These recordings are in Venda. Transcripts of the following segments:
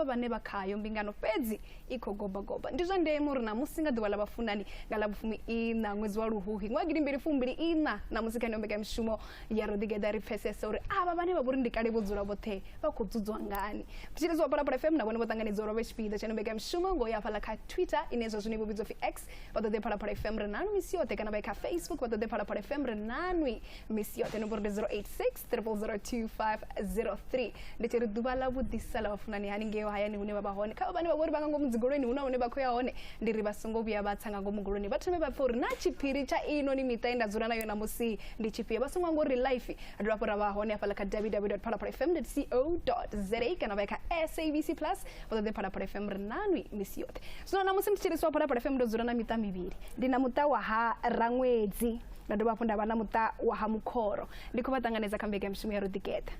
Vhane vha khayo mbingano fhedzi i khou gobagoba. Ndi zwa ndeme uri namusi nga ḓuvha ḽa vhafunani nga ḽa 14 ṅwedzi wa Luhuhi ṅwaha 2024 namusi kha ino mbekanyamushumo ya Roḓigeḓa ri pfesese uri avha vhane vha vhori ndi kale vho dzula vhoṱhe vha khou dzudzwa ngani. Mthetshelesi wa Phalaphala FM na vhone vho ṱanganedza uri vha vhe tshipiḓa tsha ino mbekanyamushumo ngo ya hafhaḽa kha Twitter ine zwa zwino i vho vhidzwa pfi X, vha ṱoḓe Phalaphala FM ri nanwi misi yoṱhe, kana vha ye kha Facebook vha ṱoḓe Phalaphala FM ri nanwi misi yoṱhe. Nomboro ndi 086 000 2503. Ndi tshi ri ḓuvha ḽa vhuḓisa ḽa vhafunani haningei hayani hune vha vha hone, kha vhane vha vhori vha nga ngomu dzigolweni hu na hune vha khou ya hone, ndi ri vha songo vhuya vha tsa nga ngomu goloni, vha thome vha pfe uri na tshiphiri tsha ino ni miṱa ye nda dzula nayo namusi ndi tshifhio, vha songo anga uri life. Ri dovha hafhu ra vha hone hafhaḽa kha www.phalaphalafm.co.za kana vha ye kha SABC Plus vha ṱoḓe Phalaphala FM ri nanwi misi yoṱhe. Zwino namusi mthetshelesi wa Phalaphala FM ndo dzula na miṱa mivhili, ndi na muṱa wa ha Raṅwedzi nda dovha hafhu nda vha na muṱa wa ha Mukhoro. Ndi khou vha ṱanganedza kha mbekanyamushumo ya Roḓigeḓa.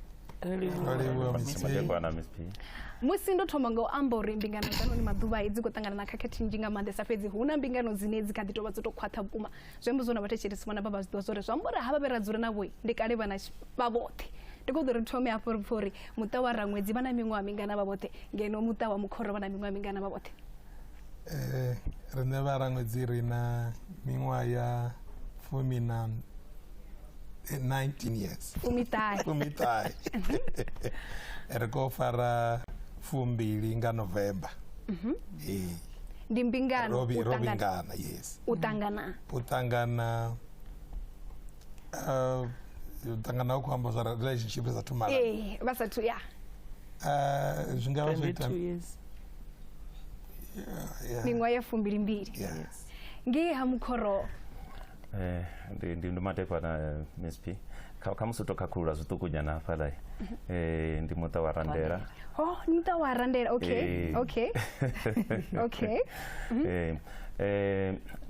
Musi ndo thoma nga u amba uri mbingano dza noni maḓuvha dzi khou ṱangana na khakhathi nnzhi nga maanḓesa, fhedzi hu na mbingano dzine dzi kha ḓi tovha dzo tou khwaṱha vhukuma. Zwi amba zwone vhathetshelesi vhona vha vha zwi ḓivha zwori zwi amba uri havha vhe ra dzula navho ndi kale vha na vha vhoṱhe. Ndi khou ḓo ri thome hafho ri pfhe uri muṱa wa Raṅwedzi vha na miṅwaha mingana vha vhoṱhe, ngeno muṱa wa Mukhoro vha na miṅwaha mingana vha vhoṱhe. Riṋe vha Raṅwedzi ri na miṅwaha ya 19 years. 19. 19. Ri khou fara 20 nga November. Ndi mbingano. Ro vhingana, yes. U ṱangana. U ṱangana u ṱangana u khou amba zwa relationship sa thu mala. Vha sathu ya. Zwi nga vha zwo ita 22 years. Miṅwaha ya 22. Yes. Ngei ha Mukhoro. Ndi madekwana Miss P. Kha musi to khakhulula zwiṱuku nyana hafhaḽa. Ndi muṱa wa Randela. Oh, ndi muṱa wa Randela. Okay. Okay. Okay.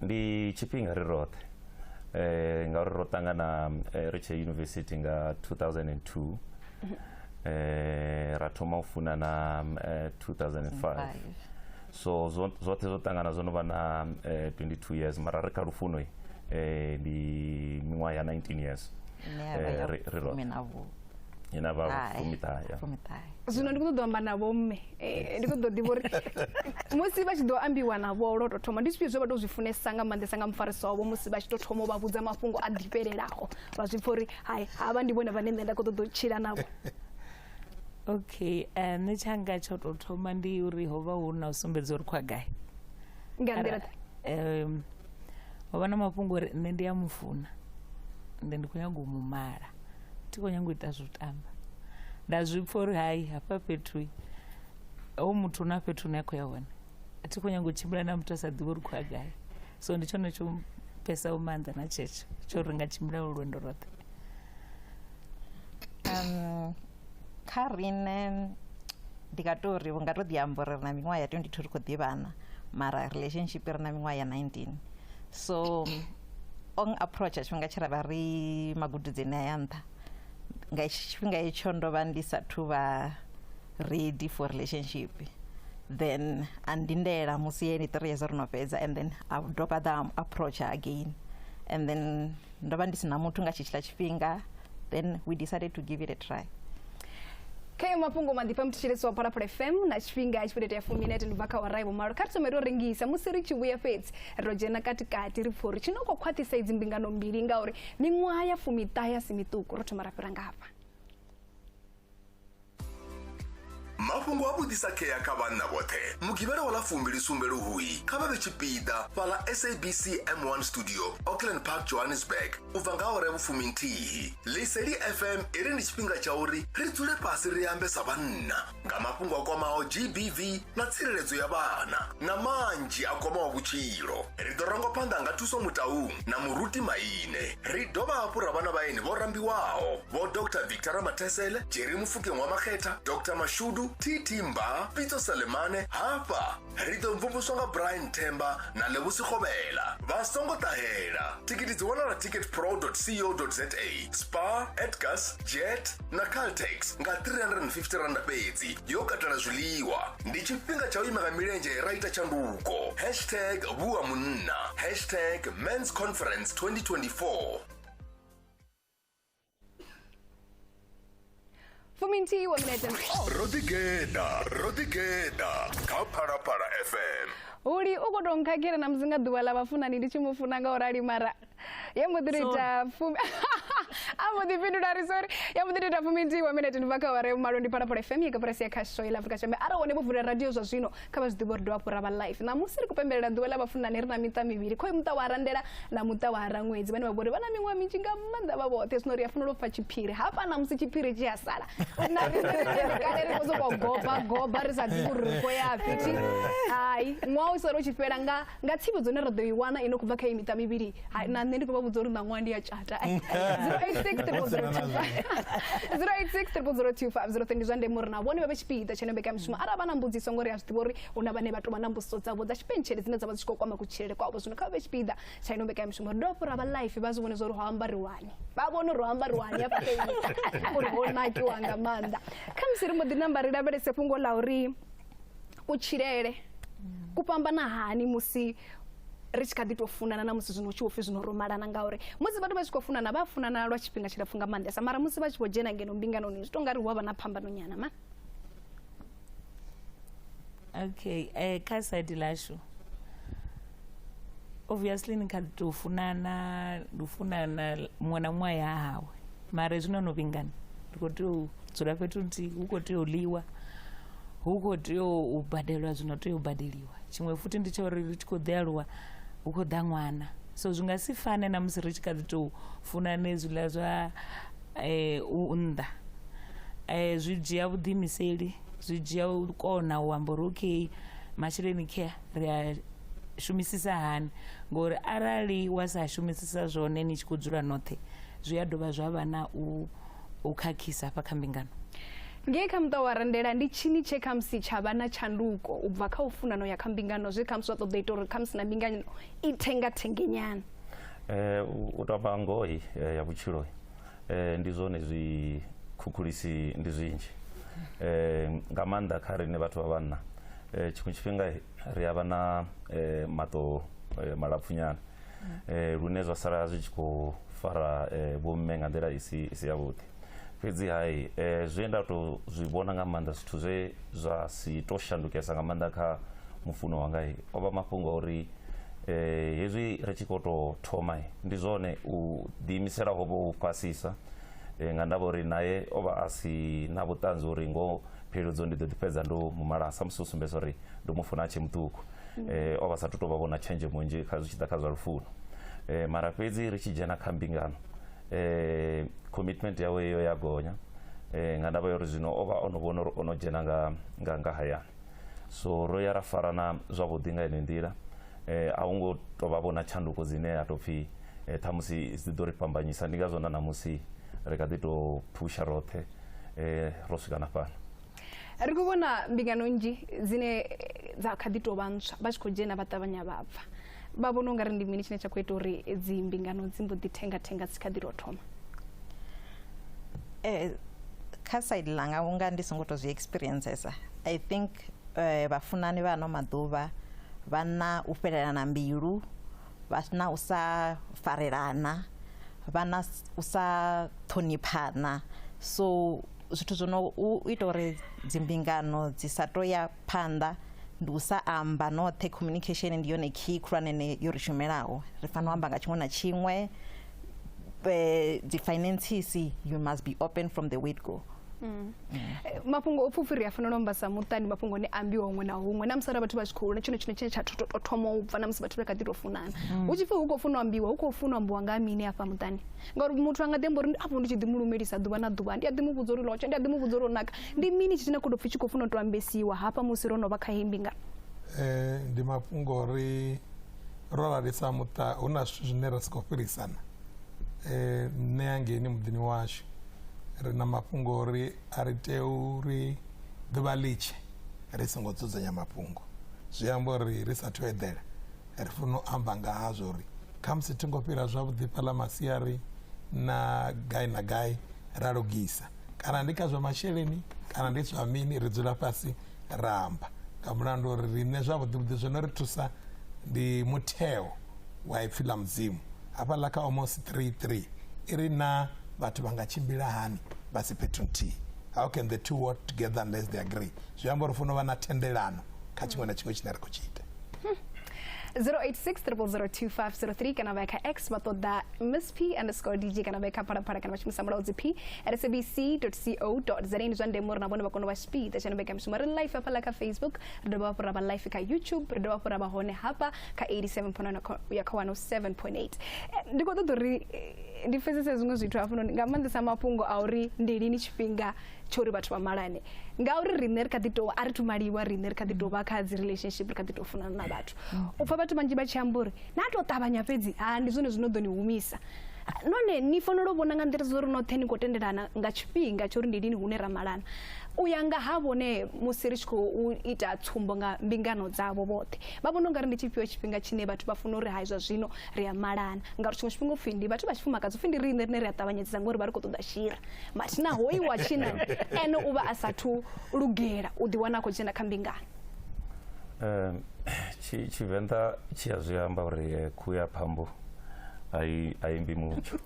Ndi tshifhinga ri roṱhe. Ngauri ro ṱangana ri tshe university nga 2002. Ra thoma u funa na 2005. So zwoṱhe zwo ṱangana zwo no vha na 22 years, mara ri kha lufuno ndi miṅwaha ya 19 years. Ri roṱhe. Ina vha 19. Zwino ndi khou ṱoḓa u amba na vho mme. Ndi khou ṱoḓa ḓivha uri musi vha tshi ḓo ambiwa navho lwo tou thoma ndi zwifhio zwe vha tou zwi funesa nga maanḓesa nga mufarisi wavho musi vha tshi tou thoma u vha vhudza mafhungo a ḓifhelelaho, vha zwi pfha uri hai havha ndi vhone vhane nṋe nda khou ṱoḓa u tshila navho. Okay, nṋe tshanga tsho tou thoma ndi uri ho vha hu na u sumbedza uri khwa gai. Nga nḓila ho vha na mafhungo uri nṋe ndi a mufuna, nṋe ndi khou nyaga u mu mala, thi khou nyaga u ita zwo tamba. Nda zwi pfha uri hai hafha fhethu ho muthu na fhethu hune a khou ya hone, thi khou nyaga u tshimbila na muthu a sa ḓivhi uri khou ya gai. So ndi tshone tsho mphesaho maanḓa na tshetsho tsho ri nga tshimbila lwendo roṱhe. Kha riṋe ndi nga tou ri nga to ḓi amba uri ri na miṅwaha ya 22 ri khou ḓivhana, mara relationship ri na miṅwaha ya 19. So on approach tshifhinga tshe ra vha ri magududzini a ya nṱha, nga tshifhinga itsho ndo vha ndi sathu vha ready for relationship. Then a ndindela musi ye 3 years ro no fhedza, and then a dovha ḓa approach again, and then ndo vha ndi sina muthu nga tshitshiḽa tshifhinga. Then we decided to give it a try. Khayo mafhungo maḓifha mthetshelesi wa Phalaphala FM na tshifhinga tshi ya 10 ndi bva kha awara ya vhumalo. Kha ri thome ro rengisa musi ri tshi vhuya fhedzi ro dzhena katikati ri pfha uri tshino khou khwaṱhisa idzi mbingano mbili ngauri miṅwaha ya 15 ya si miṱuku. Ro thoma ra fhira nga hafha. Mafhungo a vhuḓisa khea kha vhanna vhoṱhe. Mugivhela wa ḽa 27 Luhuhi kha vha vhe tshipiḓa fhaḽa SABC M1 Studio, Auckland Park, Johannesburg, u bva nga awara ya 11. Liseli FM i ri ndi tshifhinga tsha uri ri dzule fhasi ri ambe sa vhanna nga mafhungo a kwamaho GBV na tsireledzo ya vhana na manzhi a kwamaho vhutshilo. Ri ḓo rangwa phanḓa nga Thuso Mutaung na Muruti Maine. Ri dovha hafhu ra vha na vhaeni vho rambiwaho vho Dr Victor Ramathesele, Jerry Mofokeng wa Makgetha, Dr Mashudu, TT Mba, Pitso Salemane. Hafha ri ḓo mvumvuswa nga Brian Themba na Lebo Sekgobela. Vha songo ṱahela. Thikhithi dzi wanala ticketpro.co.za, Spar, Edgars, Jet na Caltex nga 350 randa fhedzi, yo katela zwiḽiwa. Ndi tshifhinga tsha u ima nga milenzhe ra ita tshanduko. Hashtag vhua munna, hashtag Men's Conference 2024. Fuminthihi wa minete. Ro ḓigeḓa kha Phalaphala FM. Huli u khou tou nkhakhela na musi nga ḓuvha ḽa vhafunani ndi tshi mu funa nga u rali, mara ya mbo ḓi tou ita fumi a mbo ḓi fhindula ri sorry, ya mbo ḓi tou ita 51 wa minete ndi bva kha awara ya vhumalo. Ndi Phalaphala FM ya koporasi ya khasho ya Afrika Tshipembe. Arali hone vho vula radio zwa zwino, kha vha zwi ḓivhe uri dovha hafhu ra vha live ṋamusi. Ri khou pembelela ḓuvha ḽa vhafunani, ri na miṱa mivhili, khoyu muṱa wa Randela na muṱa wa Raṅwedzi, vhane vha vhori vha na miṅwaha minzhi nga maanḓa vha vhoṱhe. Zwino ri a fanela u pfha tshiphiri hafha ṋamusi, tshiphiri tshi a sala uri na riṋe kale ri khou sokou goba goba ri sa ḓivhi uri ri khou ya fhi. Hai, ṅwaha u sala u tshi fhela nga tsivhudzo ine ra ḓo i wana ino khou bva kha iyi miṱa mivhili. Hai, na nṋe ndi khou vha vhudza uri ṋaṅwaha ndi ya tshata. 086 0002503 ndi zwa ndeme uri na vhone vha vhe tshipiḓa tsha ino mbekanyamushumo. Arali vha na mbudziso, ngori a zwi ḓivha uri hu na vhane vha tou vha na mbudziso dzavho dza tshipentshele dzine dza vha dzi tshi khou kwama kutshilele kwavho, zwino kha vha vhe tshipiḓa tsha ino mbekanyamushumo. Ri dovha hafhu ra vha live, vha zwi vhone zwa uri ho ambariwani, vha vhone uri ho ambariwani hafha kha iyi miṱa, uri ho nakiwa nga maanḓa. Kha musi ri mbo ḓi namba ri lavhelese fhungo ḽa uri kutshilele ku fhambana hani musi ri tshi kha ḓi tou funana na musi zwino hu tshi vho pfhi zwino ro malana, ngauri musi vhathu vha tshi khou funana vha funana lwa tshifhinga tshilapfhu nga maanḓesa, mara musi vha tshi vho dzhena ngeno mbinganoni zwi tou nga ri hu a vha na phambano nyana ma. Okay, kha side lashu obviously ni kha ḓi tou funana, ndi u funana muṅwe na muṅwe ya hawe, mara hezwi no no vhingana ri khou tea u dzula fhethu nthihi, hu khou tea u ḽiwa, hu khou tea u badelwa zwino tea u badeliwa. Tshiṅwe futhi ndi tsha uri ri tshi khou ḓi aluwa hu khou ḓa ṅwana, so zwi nga si fane na musi ri tshi kha ḓi tou funana hezwiḽa zwa u nnḓa. Zwi dzhia vhuḓiimiseli, zwi dzhia u kona u amba uri okay, masheleni khea ri a shumisisa hani, ngori arali wa sa shumisisa zwone ni tshi khou dzula noṱhe zwi a dovha zwa vha na u khakhisa hafha kha mbingano. Ngei kha muṱa wa Randela ndi tshini tshe khamusi tsha vha na tshanduko u bva kha u funana ya kha mbingano, zwe khamusi zwa ṱoḓa ita uri khamusi na mbingano i thenga thengenyana? U tou amba ngoho ya vhutshilo ndi zwone zwi khukhulisi ndi zwinzhi, nga maanḓa kha riṋe vhathu vha vhanna. Tshiṅwe tshifhinga ri a vha na maṱo malapfunyana lune zwa sala zwi tshi khou fara vhomme nga nḓila i si yavhuḓi. Fhedzi hai, zwe nda tou zwi vhona nga maanḓa, zwithu zwe zwa si to shandukesa nga maanḓa kha mufuno wanga o vha mafhungo a uri hezwi ri tshi khou tou thoma ndi zwone u ḓiimisela ho vho u fhasisa, nga ndavha uri naye o vha a si na vhuṱanzi uri ngoho pheledzo ndi ḓo ḓi fhedza ndo mu mala, sa musi u sumbedza uri ndo mu funa a tshe muṱuku. O vha sa tu tou vha vhona tshenzhemo nnzhi kha zwi tshi ḓa kha zwa lufuno. Mara fhedzi ri tshi dzhena kha mbingano commitment yawe yo ya gonya, nga ndavha ya uri zwino o vha o no vhona uri o no dzhena nga hayani. So ro ya ra farana zwavhuḓi nga ine nḓila. A hu ngo tou vha vhona tshanduko dzine ha tou pfhi ṱhamusi dzi ḓo ri fhambanyisa, ndi ngazwo na ṋamusi ri kha ḓi tou phusha roṱhe ro swika na fhano. Ri khou vhona mbingano nnzhi dzine dza kha ḓi tou vha ntswa, vha tshi khou dzhena vha ṱavhanya vha bva. Vha vhona ungari ndi mini tshine tsha khou ita uri dzi mbingano dzi mbo ḓi thenga thenga dzi kha ḓi tou thoma? Kha side langa unga ndi songo tou zwi experiencesa, I think vhafunani vha ano maḓuvha vha na u fhelelana mbilu, vha na u sa farelana, vha na u sa ṱhoniphana. So zwithu zwo no u ita uri dzimbingano dzi sa to ya phanḓa ndi u sa amba noṱhe. Communication ndi yone key khulwane yo ri shumelaho, ri fanela u amba nga tshiṅwe na tshiṅwe. Dzi finances, you must be open from the word go. Mafhungo o pfupfi ri a fanela u amba sa muṱani, mafhungo ane ambiwa huṅwe na huṅwe, na musi arali vhathu vha tshi khou lwa, tshone tshine tshine tsha tou thoma u bva na musi vhathu vha kha ḓi tou funana, hu tshi pfhi hu khou funa u ambiwa, hu khou funa u ambiwa nga mini afha muṱani? Ngauri muthu a nga ḓi amba uri afho ndi tshi ḓi mu lumelisa ḓuvha na ḓuvha, ndi a ḓi mu vhudza uri lotsha, ndi a ḓi mu vhudza uri o naka, ndi mini tshine khou tou pfhi tshi khou funa u tou ambesiwa hafha musi ro no vha kha heyi mbingano? Ndi mafhungo uri ro ralisa muṱa hu na zwithu zwine ra si khou fhirisana. Nṋe hangeini muḓini washu ri na mafhungo uri a ri tea uri ḓuvha ḽitshe ri songo dzudzanya mafhungo, zwi amba uri ri sathu eḓela ri funa u amba nga hazwo uri khamusi thi ngo fhira zwavhuḓi fhaḽa masiari na gai na gai, ra lugisa, kana ndi kha zwa masheleni kana ndi zwa mini, ri dzula fhasi ra amba nga mulandu uri riṋe zwavhuḓi vhuḓi zwo no ri thusa ndi mutheo wa ipfi ḽa Mudzimu hafhaḽa kha Amos 3:3 i ri na vhathu vha nga tshimbila hani vha si fhethu nthihi. How can the two work together unless they agree? Zwi amba uri funa vha na thendelano kha tshiṅwe na tshiṅwe tshine ra khou tshi ita. 086 0002503 kana vha kha X vha ṱoḓa Miss P underscore DJ kana vha kha Phalaphala kana vha shumisa mulaudzi P at sabc.co.za. Ndi zwa ndeme uri na vhone vha kone u vha tshipiḓa tsha mbekanyamushumo. Ri live hafhaḽa kha Facebook, ri dovha hafhu ra vha live kha YouTube, ri dovha hafhu ra vha hone hafha kha 87.9 ya kha 107.8. Ndi khou ṱoḓa uri ndi pfesese zwiṅwe zwithu hafhanoni nga maanḓesa mafhungo a uri ndi lini tshifhinga tsho uri vhathu vha malane, ngauri riṋe ri kha ḓi tou a ri thu maliwa, riṋe ri kha ḓi tou vha kha dzi relationship, ri kha ḓi tou funana na vhathu. U pfa vhathu vhanzhi vha tshi amba uri na tou ṱavhanya fhedzi, ha ndi zwone zwino ḓo ni humisa. None ni fanela u vhona nga nḓila zwo ri noṱhe ni khou tendelana nga tshifhinga tsho uri ndi lini hune ra malana. U ya nga ha vhone musi ri tshi khou ita tsumbo nga mbingano dzavho vhoṱhe, vha vhona ungari ndi tshifhio tshifhinga tshine vhathu vha funa uri hai zwa zwino ri a malana, ngauri tshiṅwe tshifhinga upfhi ndi vhathu vha tshifumakadzi upfhi ndi riṋe rine ri a ṱavhanyedzisa ngori vha ri khou ṱoḓa shira, mathina hoyu wa tshinani ene u vha a sathu lugela u ḓiwana a khou dzhena kha mbingano. Tshivenḓa tshi a zwi amba uri khuhu ya phambo a imbi mutsho.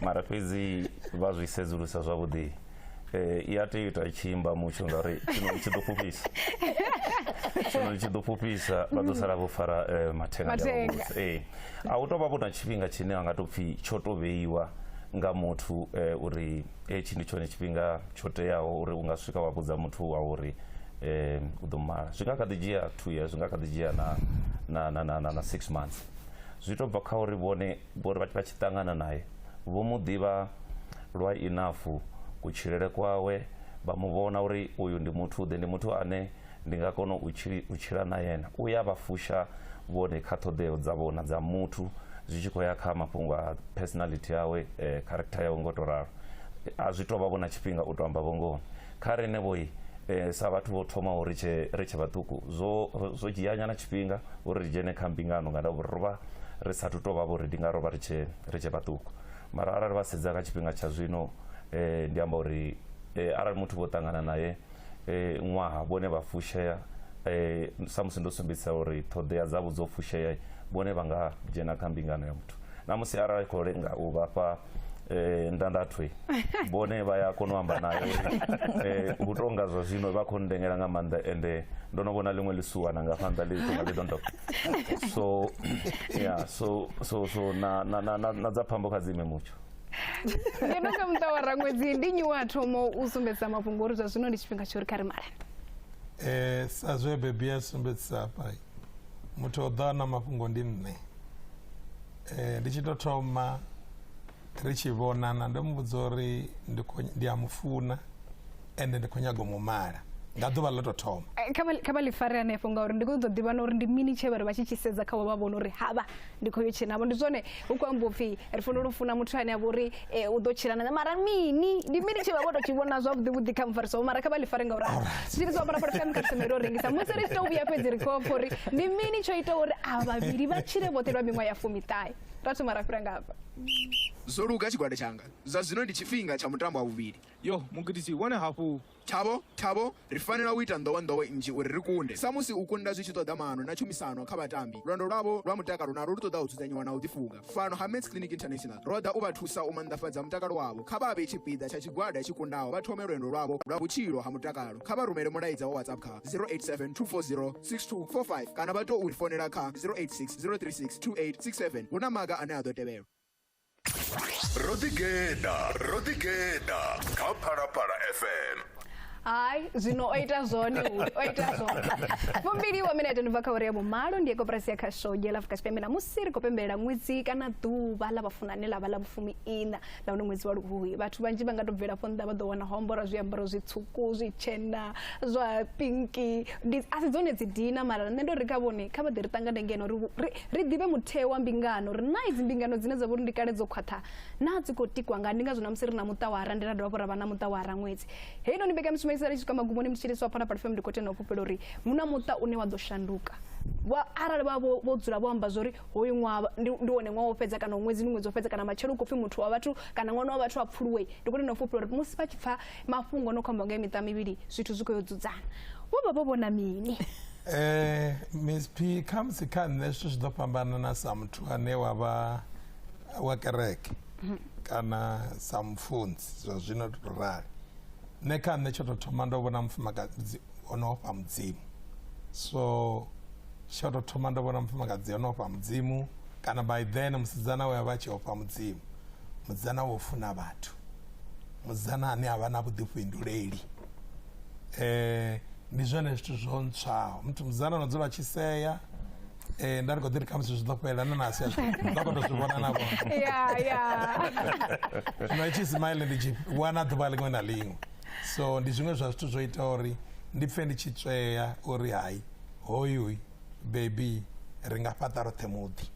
Mara fhedzi vha zwi sedzulusa zwavhuḓi, i a tea u ita tshi imba mutsho ngauri tshinoni tshi ḓo fhufhisa, tshinoni tshi ḓo fhufhisa vha ḓo sala vho fara mathenga. A hu tou vha vho na tshifhinga tshine a nga tou pfhi tsho tou vheiwa nga muthu uri hetshi ndi tshone tshifhinga tsho teaho uri u nga swika wa vhudza muthu wa uri u ḓo mala. Zwi nga kha ḓi dzhia 2 years, zwi nga kha ḓi dzhia na 6 months. Zwi tou bva kha uri vhone vhori vha tshi ṱangana naye vho mu ḓivha lwa enough kutshilele kwawe, vha mu vhona uri uyu ndi muthu ḓe, ndi muthu ane ndi nga kona u tshila na yena. U ya vha fusha vhone kha ṱhoḓeo dza vhona dza muthu zwi tshi khou ya kha mafhungo a personality yawe, character yawe ngo to ralo. A zwi tou vha vhona tshifhinga u to amba vhongoho. Kha riṋe vhoi sa vhathu vho thomaho ri tshe vhaṱuku, zwo dzhia nyana tshifhinga uri ri dzhene kha mbingano nga ndavha uri ro vha ri sathu tou vha vho ri ndi nga ro vha ri tshe vhaṱuku. Mara arali vha sedza kha tshifhinga tsha zwino, ndi amba uri arali muthu vho ṱangana naye ṅwaha vhone vha fushea, samusi ndo sumbedzisa uri ṱhoḓea dzavho dzo fushea, vhone vha nga dzhena kha mbingano ya muthu. Na musi arali khou lenga u vha fha ndandathwe, vhone vha ya kona u amba naye uri hu tonga zwa zwino vha khou ndengela nga maanḓa, ende ndo no vhona ḽiṅwe ḽisuwana nga fhanḓa ḽi tonga ḽi ḓo. So yeah, so na dza phambo kha dzime mutsho. Ngeno kha muṱa wa Raṅwedzi ndi nnyi wa thoma u sumbedzisa mafhungo uri zwa zwino ndi tshifhinga tsho uri kha ri malane? Sa zwe bebi ya sumbedzisa hafha, muthu o ḓa na mafhungo ndi nṋe. Ndi tshi tou thoma ri tshi vhonana ndo mu vhudza uri ndi a mufuna ende ndi khou nyaga u mu mala nga ḓuvha ḽo tou thoma. Kha vha ḽi fare hanefho ngauri ndi khou ṱoḓa ḓivha na uri ndi mini tshe vha ri vha tshi tshi sedza khavho vha vhona uri havha ndi khou yo tshila navho. Ndi zwone hu khou amba upfhi ri fanela u funa muthu ane a vha uri u ḓo tshila na mara mini ndi mini tshe vha vho tou tshi vhona zwavhuḓi vhuḓi kha mufarisi wavho, mara kha vha ḽi fare ngauri tshi zwa Phalaphala FM kha ri rengisa musi ri tshi tou vhuya fhedzi ri khou pfha uri ndi mini tsho ita uri avha vhavhili vha tshile vhoṱhe lwa miṅwaha ya 19. Ra thoma ra fhira nga hafha. Zwo luga tshigwada tshanga, zwa zwino ndi tshifhinga tsha mutambo wa vhuvhili. Yo mugudisi wone hafhu Thabo, ri fanela u ita nḓowenḓowe nnzhi uri ri kunde. Samusi u kunda zwi tshi ṱoḓa maano na tshumisano kha vhatambi, lwendo lwavho lwa mutakalo nalwo lu ṱoḓa u dzudzanyiwa na u ḓifunga. Fano ha Meds Clinic International, ro ḓa u vha thusa u manḓafhadza mutakalo wavho. Kha vha vhe tshipiḓa tsha tshigwada tshi kundaho vha thome lwendo lwavho lwa vhutshilo ha mutakalo. Kha vha rumele mulaedza wa WhatsApp kha 087 240 6245 kana vha tou ri founela kha 086 036 2867. Hu na maga ane a ḓo tevhelwa. Ro ḓigeḓa kha Phalaphala FM. Hai, zwino o ita zwone o ita zwone. 20 wa minete ndi bva kha uri ya vhumalo ndi koporasi ya khasho ya Afrika Tshipembe na musi ri khou pembelela ṅwedzi kana ḓuvha ḽa vhafunani ḽa vha ḽa vhufumi-iṋa ḽa uno ṅwedzi wa Luhuhi. Vhathu vhanzhi vha nga tou bvela afho nnḓa vha ḓo wana ho ambara zwiambaro zwitswuku, zwitshena, zwa pinki. Ndi a si dzone dzi dina, mara nṋe ndo ri kha vhone kha vha ḓe ri ṱangane ngeno ri ḓivhe mutheo wa mbingano, ri na idzi mbingano dzine dza vha uri ndi kale dzo khwaṱha na dzi khou tikwa nga ndi ngazwo na musi ri na muṱa wa Rande ra dovha hafhu ra vha na muṱa wa Raṅwedzi. Heinoni mbekanyamishumo i sala i tshi swika magumoni mutshilisi wa Phalaphala FM ndi khou tenda u fhulufhela uri hu na muṱa une wa ḓo shanduka. Arali vha vho dzula vho amba zwori hoyu ṅwaha ndi wone ṅwaha wo fhedza kana ṅwedzi ndi ṅwedzi wo fhedza kana matshelo u khou pfhi muthu wa vhathu kana ṅwana wa vhathu a pfuluwe, ndi khou tenda u fhulufhela uri musi vha tshi pfha mafhungo no khou amba nga miṱa mivhili zwithu zwi khou yo dzudzana. Vho vha vho vhona mini? Miss P, khamusi kha nṋe zwithu zwi ḓo fhambana na sa muthu ane wa vha wa kereke kana sa mufunzi zwa zwino to rali. Nṋe kha nṋe tsho tou thoma ndo vhona mufumakadzi ono ofha Mudzimu. So tsho tou thoma ndo vhona mufumakadzi ono ofha Mudzimu, kana by then musidzana we a vha tshi ofha Mudzimu, musidzana wo funa vhathu, musidzana ane a vha na vhuḓifhinduleli. Ndi zwone zwithu zwo ntswaho. Muthu musidzana no dzula tshi sea, nda ri khou ḓi ri khamusi zwi ḓo fhela na nasi nda khou tou zwi vhona na vhone. Zwino i tshi smile ndi tshi wana ḓuvha ḽiṅwe na ḽiṅwe. So ndi zwiṅwe zwa zwithu zwo ita uri ndi pfe ndi tshi tswea uri hai, hoyu baby ri nga fhaṱa roṱhe muḓi.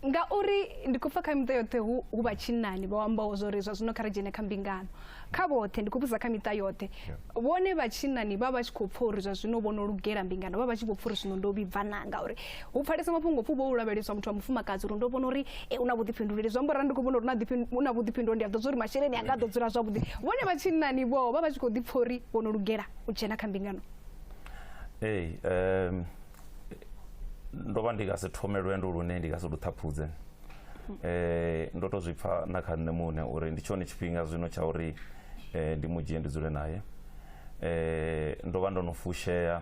Ngauri ndi khou pfa kha miṱa yoṱhe hu vha tshinnani vha ambaho zwo ri zwa zwino kha ri dzhene kha mbingano. Kha vhoṱhe ndi khou vhudzisa kha miṱa yoṱhe. Vhone vha tshinnani vha vha tshi khou pfa uri zwa zwino vho no lugela mbingano, vha vha tshi khou pfa uri zwino ndo vhibva na, ngauri hu pfalesa mafhungo pfu vho lavheleswa muthu wa mufumakadzi uri ndo vhona uri u na vhuḓifhinduleli. Zwi amba uri ndi khou vhona uri u na vhuḓifhinduleli, ndi a ḓo zwa uri masheleni anga a ḓo dzula zwavhuḓi. Vhone vha tshinnani vho vha vha tshi khou ḓi pfa uri vho no lugela u dzhena kha mbingano. Ee, ndo vha ndi nga si thome lwendo lune ndi nga si lu ṱhaphudze. Ndo to zwi pfa na kha nṋe muṋe uri ndi tshone tshifhinga zwino tsha uri ndi mu dzhie ndi dzule naye. Ndo vha ndo no fushea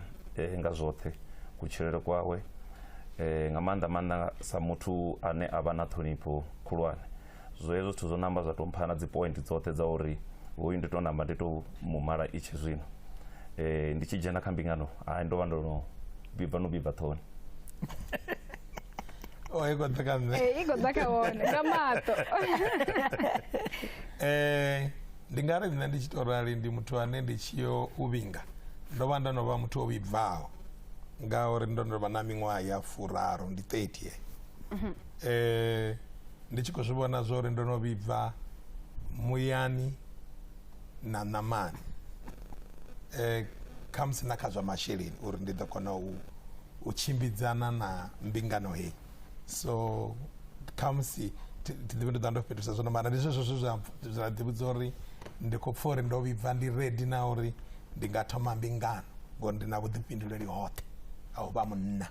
nga zwoṱhe kutshilele kwawe, nga maanḓa maanḓa sa muthu ane a vha na ṱhonifho khulwane. Zwo hezwo zwithu zwo namba zwa to mpha na dzi point dzoṱhe dza uri hoyu ndi to namba ndi to mu mala itshi zwino. Ndi tshi dzhena kha mbingano, hai, ndo vha ndo no vhibva no vhibva ṱhoni. O i khou ḓa kha nṋe. I khou ḓa kha vhone nga maṱo. Ndi nga ri nṋe ndi tshi to rali ndi muthu ane ndi tshi yo u vhinga ndo vha ndo no vha muthu o vhibvaho, ngauri ndo no vha na miṅwaha ya 30, ndi 30. Ndi tshi khou zwi vhona zwo uri ndo no vhibva muyani na ṋamani, khamusi na kha zwa masheleni uri ndi ḓo kona u tshimbidzana na mbingano heyi. So khamusi thi ḓivhi ndo ḓa ndo fhirisa zwino, mara ndi zwezwo zwithu zwa ḓivhudza uri ndi khou pfa uri ndo vhibva, ndi ready na uri ndi nga thoma mbingano ngori ndi na vhuḓifhinduleli hoṱhe ha u vha munna.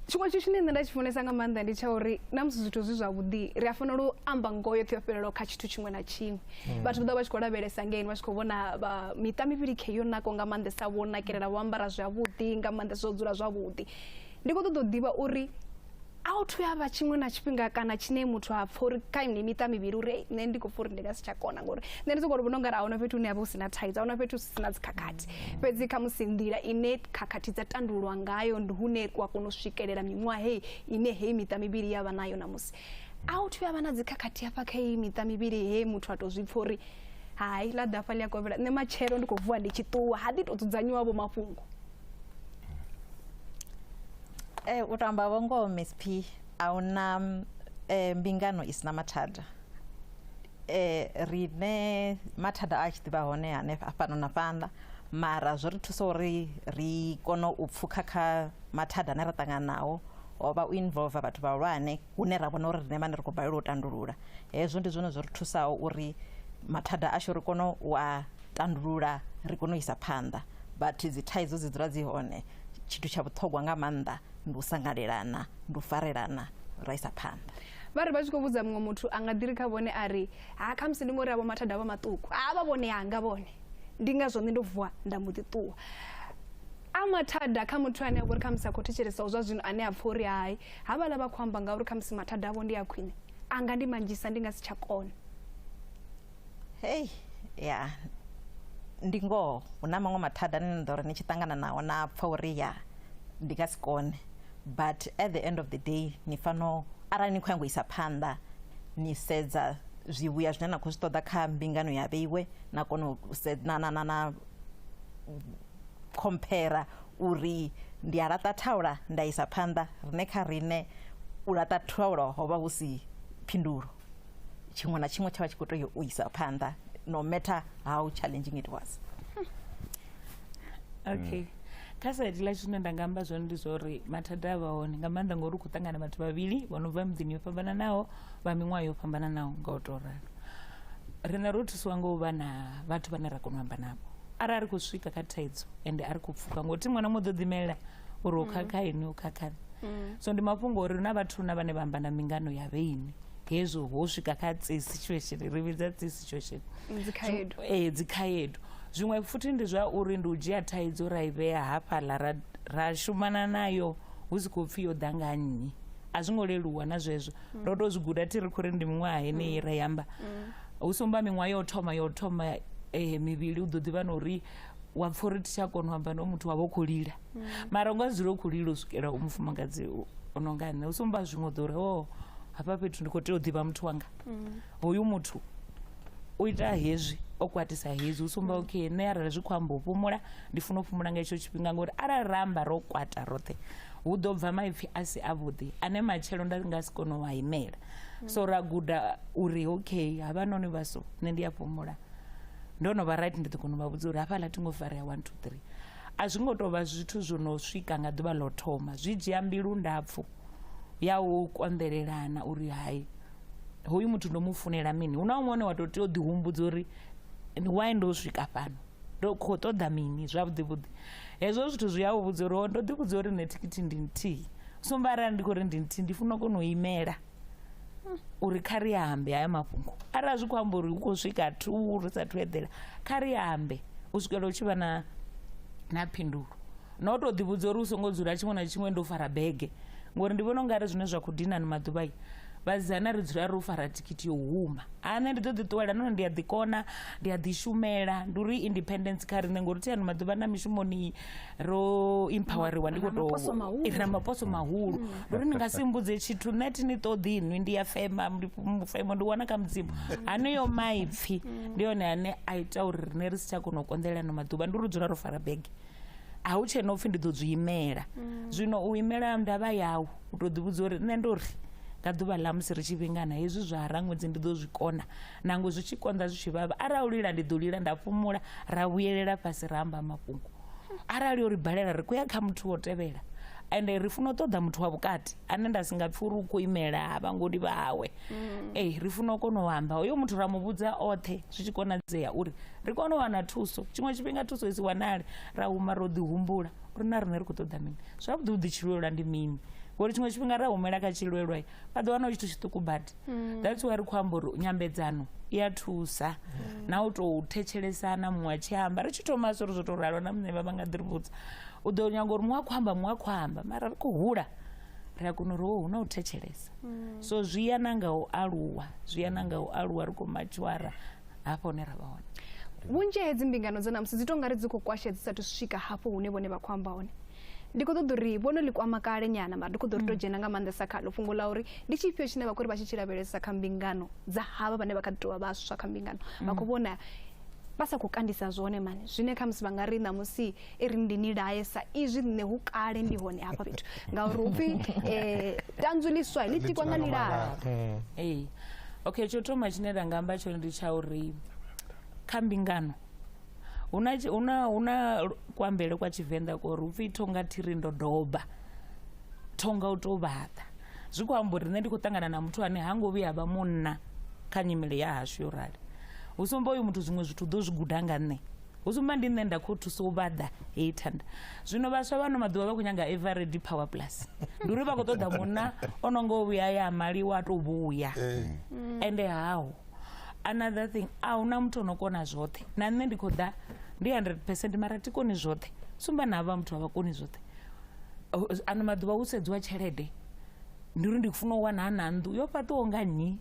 Tshiṅwe tshithu tshine nṋe nda tshi funesa nga maanḓa ndi tsha uri na musi zwithu zwi zwavhuḓi ri a fanela u amba ngoho yoṱhe yo fhelelaho kha tshithu tshiṅwe na tshiṅwe. Vhathu vha ḓo vha tshi khou lavhelesa ngeno vha tshi khou vhona miṱa mivhili khe yo naka nga maanḓesa, vho nakelela, vho ambara zwavhuḓi nga maanḓesa, zwo dzula zwavhuḓi. Ndi khou ṱoḓa u ḓivha uri a u thu ya vha tshiṅwe na tshifhinga kana tshine muthu a pfa uri kha ine miṱa mivhili uri nṋe ndi khou pfa uri ndi nga si tsha kona, ngori nṋe ndi sokou vhona ungari a huna fhethu hune ha vha hu si na thaidzo, a huna fhethu hu si na dzikhakhathi. Fhedzi khamusi nḓila ine khakhathi dza tandululwa ngayo ndi hune wa kona u swikelela miṅwaha heyi ine heyi miṱa mivhili ya vha nayo ṋamusi. A u thu ya vha na dzikhakhathi hafha kha heyi miṱa mivhili he muthu a tou zwi pfa uri hai ḽa ḓa hafha ḽi a kovhela, nṋe matshelo ndi khou vuwa ndi tshi ṱuwa, ha ḓi tou dzudzanyiwa vho mafhungo. U to amba vho ngoho Miss P, a huna mbingano i sina mathada. Rine mathada a tshi ḓivha hone hanefha fhano na fhaḽa, mara zwo ri thusa uri ri kone u pfukha kha mathada ane ra ṱangana nao, ho vha u involve vhathu vhahulwane hune ra vhona uri rine vhane ri khou balelwa u tandulula. Hezwo ndi zwone zwo ri thusaho uri mathada ashu ri kone u a tandulula, ri kone u isa phanḓa. But dzi thaidzo dzi dzula dzi hone. Tshithu tsha vhuṱhogwa nga maanḓa ndi u sangalelana, ndi u farelana, ra isa phanḓa. Vha ri vha tshi khou vhudza muṅwe muthu a nga ḓiri kha vhone a ri ha khamusi ndi ngori avho mathada avho maṱuku, a vha vhone anga vhone, ndi ngazwo nṋe ndo vuwa nda mbo ḓi ṱuwa. A mathada kha muthu ane a vha uri khamusi a khou thetshelesa zwa zwino, ane a pfa uri hai havhaḽa vha khou amba ngauri khamusi mathada avho ndi a khwine, anga ndi manzhisa ndi nga si tsha kona. Hei ya ndi ngoho, hu na maṅwe mathada ane ni ḓo ri ni tshi ṱangana nao na pfa uri ya ndi nga si kone, but at the end of the day ni fanela, arali ni khou nyanga u isa phanḓa, ni sedza zwivhuya zwine na khou zwi ṱoḓa kha mbingano ya vheiwe, na kona u na compare uri ndi a laṱa thaula nda isa phanḓa. Rine kha rine u laṱa thaula ho vha hu si phindulo, tshiṅwe na tshiṅwe tsha vha tshi khou tea u isa phanḓa no matter how challenging it was. Okay. Kha saidi ḽa zwine nda nga amba zwone ndi zwa uri mathada a vha hone nga maanḓa ngori u khou ṱangana vhathu vhavhili vho no bva miḓini yo fhambananaho, vha miṅwaha yo fhambananaho nga u tou ralo. Riṋe ro thusiwa nga u vha na vhathu vhane ra kona u amba navho arali ri khou swika kha thaidzo ende a ri khou pfhuka, ngori thi ṅwana mu ḓo ḓimelela uri u khakha ini u khakha. So ndi mafhungo uri na vhathu na vhane vha amba na mbingano ya vheini Hezwo ho swika kha tsi situation, ri vhidza tsi situation. Dzikhaedu. Dzikhaedu. Zwiṅwe futhi ndi zwa uri ndi u dzhia thaidzo ra i vhea hafhaḽa ra shumana nayo hu si khou pfhi yo ḓa nga nnyi. A zwi ngo leluwa na zwezwo. Ro to zwi guda thi ri khou ri ndi miṅwaha yeneyi ra yamba. Hu sumba miṅwaha yo thoma mivhili u ḓo ḓivha na uri wa pfha uri thi tsha kona u amba na muthu wa vha u khou lila. Mara u nga dzula u khou lila u swikela u mufumakadzi o no nga nṋe. Hu sumba zwiṅwe ḓo uri o hafha fhethu ndi khou tea u ḓivha muthu wanga. Hoyu muthu u ita hezwi, o kwatisa hezwi, u sumba okay nṋe arali zwi khou amba u fhumula ndi funa u fhumula nga hetsho tshifhinga, ngori arali ra amba ro kwata roṱhe hu ḓo bva maipfi a si avhuḓi ane matshelo nda nga si kone u a imela. So ra guda uri okay havhanoni vha so nṋe ndi a fhumula, ndo no vha right ndi ḓo kona u vha vhudza uri hafhaḽa thi ngo farea 1 2 3. A zwi ngo tou vha zwithu zwo no swika nga ḓuvha ḽo thoma, zwi dzhia mbilu ndapfu ya u konḓelelana uri hai hoyu muthu ndo mu funela mini. Hu na muṅwe wa tou tea u ḓihumbudza uri why ndo swika fhano, ndo khou ṱoḓa mini zwavhuḓi vhuḓi. Hezwo zwithu zwi a u vhudza uri ndo ḓivhudza uri nṋe thikhithi ndi nthihi, sumba arali ndi khou ri ndi nthihi ndi funa u kona u imela uri kha ri ambe haya mafhungo. Arali zwi khou amba uri hu khou swika 2 ri sathu eḓela, kha ri ambe u swikela u tshi vha na phindulo. Na u tou ḓivhudza uri u songo dzula tshiṅwe na tshiṅwe ndo fara bege, ngori ndi vhona ungari zwine zwa khou dinani maḓuvha vhasidzana ri dzula ro fara thikhithi yo huma. A nṋe ndi ḓo ḓi ṱuwela nahone ndi a ḓi kona, ndi a ḓi shumela, ndi uri independence kha riṋe, ngori thi ano maḓuvha na mishumoni ro empoweriwa, ndi khou tou ri na maposo mahulu. Ndi uri ni nga si mbudze tshithu nṋe thi ni ṱoḓi inwi, ndi ya fema, mufemo ndi wana kha Mudzimu. Haneyo maipfi ndi yone ane a ita uri riṋe ri si tsha kona u konḓelela ano maḓuvha, ndi uri dzula ro fara bege. A hu tshena upfhi ndi ḓo zwi imela. Zwino u imela ndavha yau, u tou ḓivhudza uri nṋe ndo ri nga ḓuvha ḽa musi ri tshi vhingana hezwi zwa raṅwedzi ndi ḓo zwi kona, nangwe zwi tshi konḓa zwi tshi vhavha. Arali u lila ndi ḓo lila nda fhumula, ra vhuyelela fhasi ra amba mafhungo. Arali o ri balela ri khou ya kha muthu wo tevhela, ende ri funa u ṱoḓa muthu wa vhukati ane nda si nga pfhi uri u khou imela vhangoni vhawe. Ri funa u kona u amba hoyo muthu ra mu vhudza oṱhe zwi tshi konadzea uri ri kone u wana thuso. Tshiṅwe tshifhinga thuso i si wanale, ra huma ro ḓihumbula uri na riṋe ri khou ṱoḓa mini, zwavhuḓi vhuḓi tshilwelwa ndi mini. Ngori tshiṅwe tshifhinga ra humela kha tshilwelwa vha ḓo wana tshithu tshiṱuku badi. That's why ri khou amba uri nyambedzano i a thusa na u tou thetshelesana muṅwe a tshi amba. Ri tshi thoma so ri zwo tou ralo na muṋe vha vha nga ḓi ri vhudza, u ḓo nyaga uri muṅwe a khou amba muṅwe a khou amba, mara ri khou hula ri a kona uri hu na u thetshelesa. So zwi ya na nga u aluwa, zwi ya na nga u aluwa ri khou matshuara hafho hune ra vha hone. Vhunzhi hedzi mbingano dza ṋamusi dzi tou nga ri dzi khou kwasha dzi sathu swika hafho hune vhone vha khou amba hone. Ndi khou ṱoḓa uri vhono ḽi kwama kale nyana, mara ndi khou ḓo ri to dzhena nga maanḓesa khaḽo fhungo ḽa uri ndi tshifhio tshine vha khou ri vha tshi tshi lavhelesa kha mbingano dza havha vhane vha kha ḓi tou vha vhaswa kha mbingano, vha khou vhona vha sa khou kandisa zwone mani, zwine khamusi vha nga ri ṋamusi i ri ndi ni laye sa izwi nṋe hu kale ndi hone hafha fhethu, ngauri hu pfhi tanzwi ḽiswa ḽi tikwa nga ḽilala. Okay, tsho thoma tshine nda nga amba tshone ndi tsha uri kha mbingano huna kuambele kwa Tshivenḓa ko uri upfhi thonga thiri ndo doba, thonga u tou vhaḓa. Zwi khou amba uri nṋe ndi khou ṱangana na muthu ane ha ngo vhuya vha munna kha nyimele ya hashu yo rali. Hu sumba uyu muthu zwiṅwe zwithu u ḓo zwi guda nga nṋe, hu sumba ndi nṋe nda khou thusa u vhaḓa heyi thanda. Zwino vhaswa vha ano maḓuvha vha khou nyaga Ever Ready Power Plus, ndi uri vha khou ṱoḓa munna o no ngo vhuya ya maliwa a tou vhuya. Ende haho another thing, a huna muthu ono kona zwoṱhe. Na nṋe ndi khou ḓa ndi 100% mara thi koni zwoṱhe, sumba na havha muthu a vha koni zwoṱhe. Ano maḓuvha hu sedziwa tshelede, ndi uri ndi funa u wana na nnḓu yo fhaṱiwaho nga nnyi,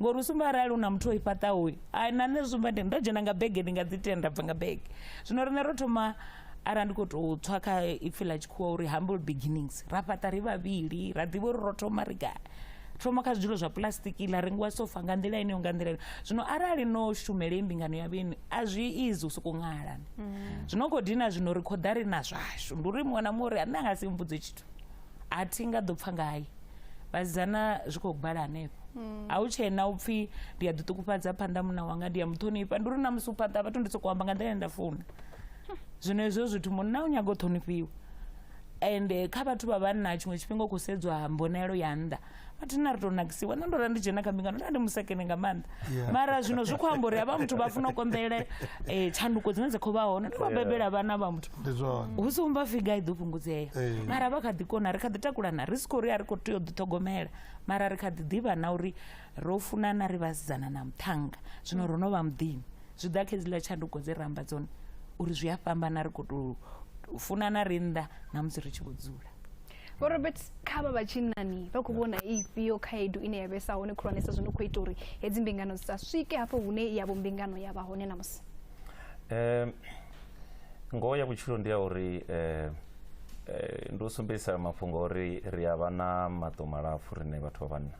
ngori u sumba arali hu na muthu o i fhaṱaho, ai na nṋe sumba ndi ndo dzhena nga bege ndi nga ḓi tenda nda bva nga bege. Zwino riṋe ro thoma, arali ndi khou tou tswa kha ipfhi ḽa tshikhuwa uri humble beginnings, ra fhaṱa ri vhavhili, ra ḓivha uri ro thoma ri gai. Thoma kha zwidulo zwa plastiki ḽa rengiwa sofa nga nḓila ineyo nga nḓila. Zwino arali no shumele mbingano ya vheni a zwi easy u sokou ṅala. Zwino khou dina zwino ri khou ḓa ri na zwashu, ndi uri muṅwe na muṅwe uri nṋe a nga si mbudze tshithu a thi nga ḓo pfha ngai. Vhasidzana zwi khou bala hanefho. A hu tshena u pfhi ndi a ḓiṱukufhadza phanḓa munna wanga, ndi a muṱhonifha, ndi uri na musi u phanḓa vhathu ndi sokou amba nga nḓila ine nda funa. Zwino hezwo zwithu munna u nyaga u ṱhonifhiwa. Ende kha vhathu vha vhanna tshiṅwe tshifhinga u khou sedzwa mbonelo ya nnḓa, vhathu na ri tou nakisiwa. Nṋe ndo ra ndi dzhena kha mbingano nda ndi musekene nga maanḓa, mara zwino zwi khou amba uri havha muthu vha funa u konḓele tshanduko dzine dza khou vha hone, ndo vha bebela vhana vha muthu hu si humba figa i ḓo fhungudzea, mara vha kha ḓi kona, ri kha ḓi takulana, ri si khou ri a ri khou tea u ḓiṱhogomela, mara ri kha ḓi ḓivha na uri ro funana ri vhasidzana na muṱhannga, zwino ro no vha muḓini. Zwi ḓa kha hedziḽa tshanduko dze ra amba dzone uri zwi a fhambana, ri khou tou funana ri nnḓa na musi ri tshi vho dzula. Vho Robert, kha vha vhatshinnani vha khou vhona ifhio khaedu ine ya vhesa hone khulwanesa zwino khou ita uri hedzi mbingano dzi sa swike hafho hune ya vho mbingano ya vha hone namusi? Ngoho ya vhutshilo ndi ya uri ndi u sumbedzisa mafhungo uri ri a vha na maṱo malapfu rine vhathu vha vhanna.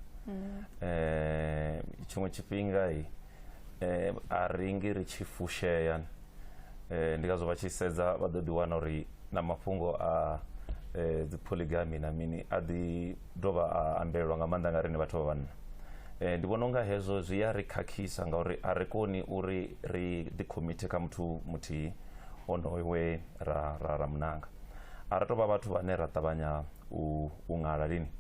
Tshiṅwe tshifhinga a ringi ri tshi fushea, ndi ngazwo vha tshi sedza vha ḓo ḓi wana uri na mafhungo a dzi polygamy na mini a ḓi dovha a ambelwa nga maanḓa nga riṋe vhathu vha vhanna. Ndi vhona unga hezwo zwi a ri khakhisa ngauri a ri koni uri ri ḓi commit kha muthu muthihi onoyo we ra munanga. A ri tou vha vhathu vhane ra ṱavhanya u ṅala lini.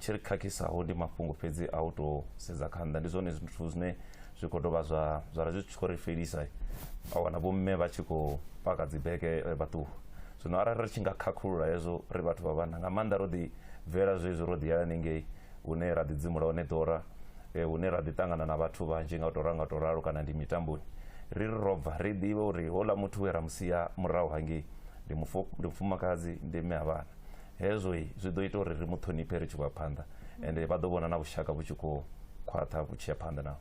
Tshi ri khakhisaho ndi mafhungo fhedzi a u tou sedza kha nnḓa, ndi zwone zwithu zwine zwi khou dovha zwa zwi tshi khou ri fhelisa. A wana vho mme vha tshi khou paka dzi bege vha ṱuwa. Zwino arali ri tshi nga khakhulula hezwo ri vhathu vha vhanna, nga maanḓa ro ḓi bvela zwezwi ro ḓi yela haningei hune ra ḓi dzimula hone ḓora, hune ra ḓi ṱangana na vhathu vhanzhi nga u tou ranga tou ralo, kana ndi mitamboni, ri ri robva ri ḓivhe uri houḽa muthu we ra musia murahu hangei ndi mufumakadzi, ndi mme a vhana. Hezwo zwi ḓo ita uri ri mu ṱhonifhe ri tshi khou ya phanḓa, ende vha ḓo vhona na vhushaka vhu tshi khou khwaṱha vhu tshi ya phanḓa nao.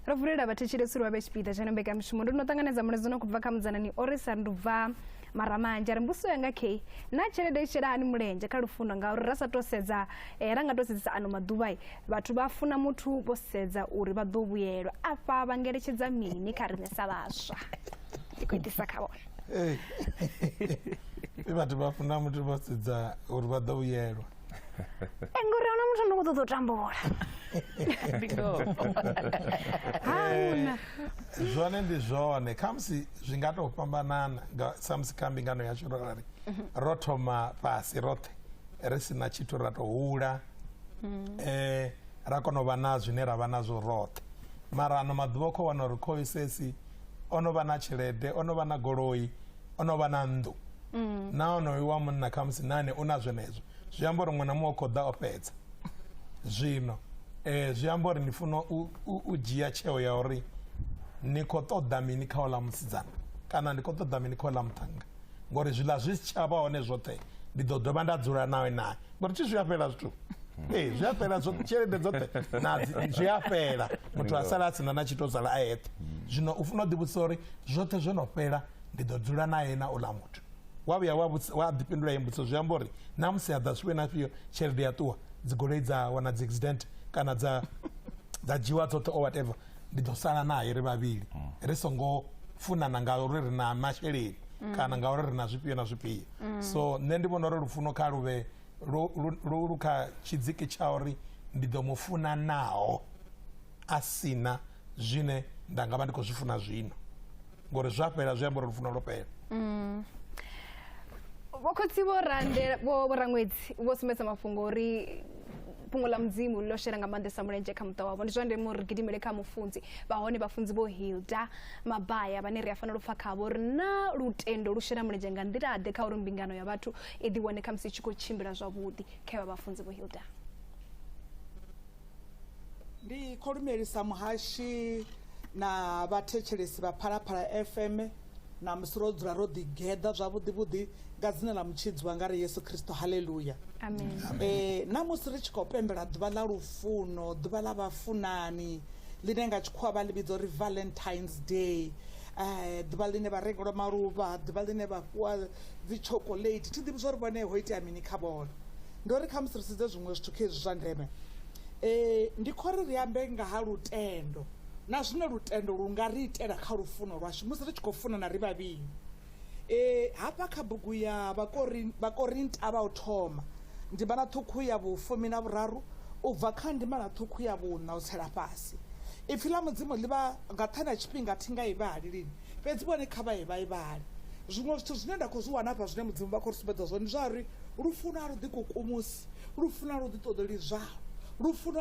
Ro vulela vhathetshelesi uri vha vhe tshipiḓa tsha ino mbekanyamushumo. Ndo no ṱanganedza mulaedza no khou bva kha mudzanani o ri sa ndo bva Maramanzhi, a ri mbudziso yanga kei na tshelede i shela hani mulenzhe kha lufuno, ngauri ra sa to sedza ra nga to sedzesa ano maḓuvha vhathu vha funa muthu vho sedza uri vha ḓo vhuyelwa. Afha vha ngeletshedza mini kha riṋe sa vhaswa? Ndi khou itisa kha vhone. Vhathu vha funa muthu vho sedza uri vha ḓo vhuyelwa. Ngori ahuna muthu ane khou ṱoḓa u tambula. Hauna. Zwone ndi zwone, khamusi zwi nga tou fhambanana nga samusi kha mbingano yashu ro rali ro thoma fhasi roṱhe ri si na tshithu, ra tou hula ra kona u vha na zwine ra vha nazwo roṱhe. Mara ano maḓuvha u khou wana uri khoisesi ono vha na tshelede, ono vha na goloi, ono vha na nnḓu, na onoyo wa munna khamusi nane u na zwenezwo, zwi amba uri ṅwana muṅwe u khou ḓa o fhedza. Zwino zwi amba uri ni funa u dzhia tsheo ya uri ni khou ṱoḓa mini kha oḽa musidzana kana ndi khou ṱoḓa mini kha oḽa muṱhannga, ngori zwiḽa zwi si tsha vha hone zwoṱhe ndi ḓo dovha nda dzula nawe naye, ngori thi zwi a fhela zwithu. Zwi a fhela zwoṱhe, tshelede dzoṱhe na zwi a fhela, muthu a sala a sina na tshithu, o sala a eṱhe. Zwino u funa u ḓivhudzisa uri zwoṱhe zwo no fhela ndi ḓo dzula naye na oḽa muthu. Wa vhuya wa ḓifhindula ye mbudziso, zwi amba uri na musi a ḓa zwifhio na fhio tshelede ya ṱuwa, dzigoloi dza wana dzi accident kana dza dzhiwa dzoṱhe or whatever, ndi ḓo sala naye ri vhavhili ri songo funana ngauri ri na masheleni kana ngauri ri na zwifhio na zwifhio. So nṋe ndi vhona uri lufuno kha luvhe lu kha tshidziki tsha uri ndi ḓo mu funa naho a sina zwine nda nga vha ndi khou zwi funa zwino, ngori zwa fhela zwi amba uri lufuno lwo fhela. Vho khotsi vho Randela vho Rangwedzi vho sumbedza mafhungo uri fhungo ḽa Mudzimu ḽo shela nga maanḓesa mulenzhe kha muṱa wavho. Ndi zwa ndeme uri ri gidimele kha mufunzi vha hone, vhafunzi vho Hilda Mabaya, vhane ri a fanela u pfa khavho uri na lutendo lu shela mulenzhe nga nḓila ḓe kha uri mbingano ya vhathu i ḓi wane khamusi i tshi khou tshimbila zwavhuḓi. Kha vha vhafunzi vho Hilda. Ndi khou lumelisa muhashi na vhathetshelesi vha Phalaphala FM na musi ro dzula ro ḓigeḓa zwavhuḓi vhuḓi nga dzina ḽa mutshidzi wanga ri Yesu Kristo, haleluya. Amen. Na musi ri tshi khou pembela ḓuvha ḽa lufuno, ḓuvha ḽa vhafunani ḽine nga tshikhuwa vha ḽi vhidza uri Valentine's Day, ḓuvha ḽine vha rengelwa maluvha, ḓuvha ḽine vha fhiwa dzi chocolate, thi ḓivhi zwa uri vhone ho itea mini kha vhone. Ndi uri khamusi ri sedze zwiṅwe zwithu kha hezwi zwa ndeme. Ndi khou ri ri ambe nga ha lutendo na zwine lutendo lu nga ri itela kha lufuno lwashu musi ri tshi khou funana ri vhavhili. Hafha kha bugu ya Vhakorinta vha u thoma ndimana ṱhukhu ya 13 u bva kha ndimana ṱhukhu ya 4 u tsela fhasi, ipfi ḽa Mudzimu ḽi vha nga ṱhani ya tshifhinga thi nga i vhali lini, fhedzi vhone kha vha ye vha i vhale. Zwiṅwe zwithu zwine nda khou zwi wana hafha zwine Mudzimu vha khou ri sumbedza zwone ndi zwa uri lufuno a lu ḓi kukumusi, lufuno a lu ḓi ṱoḓeli zwalo, lufuno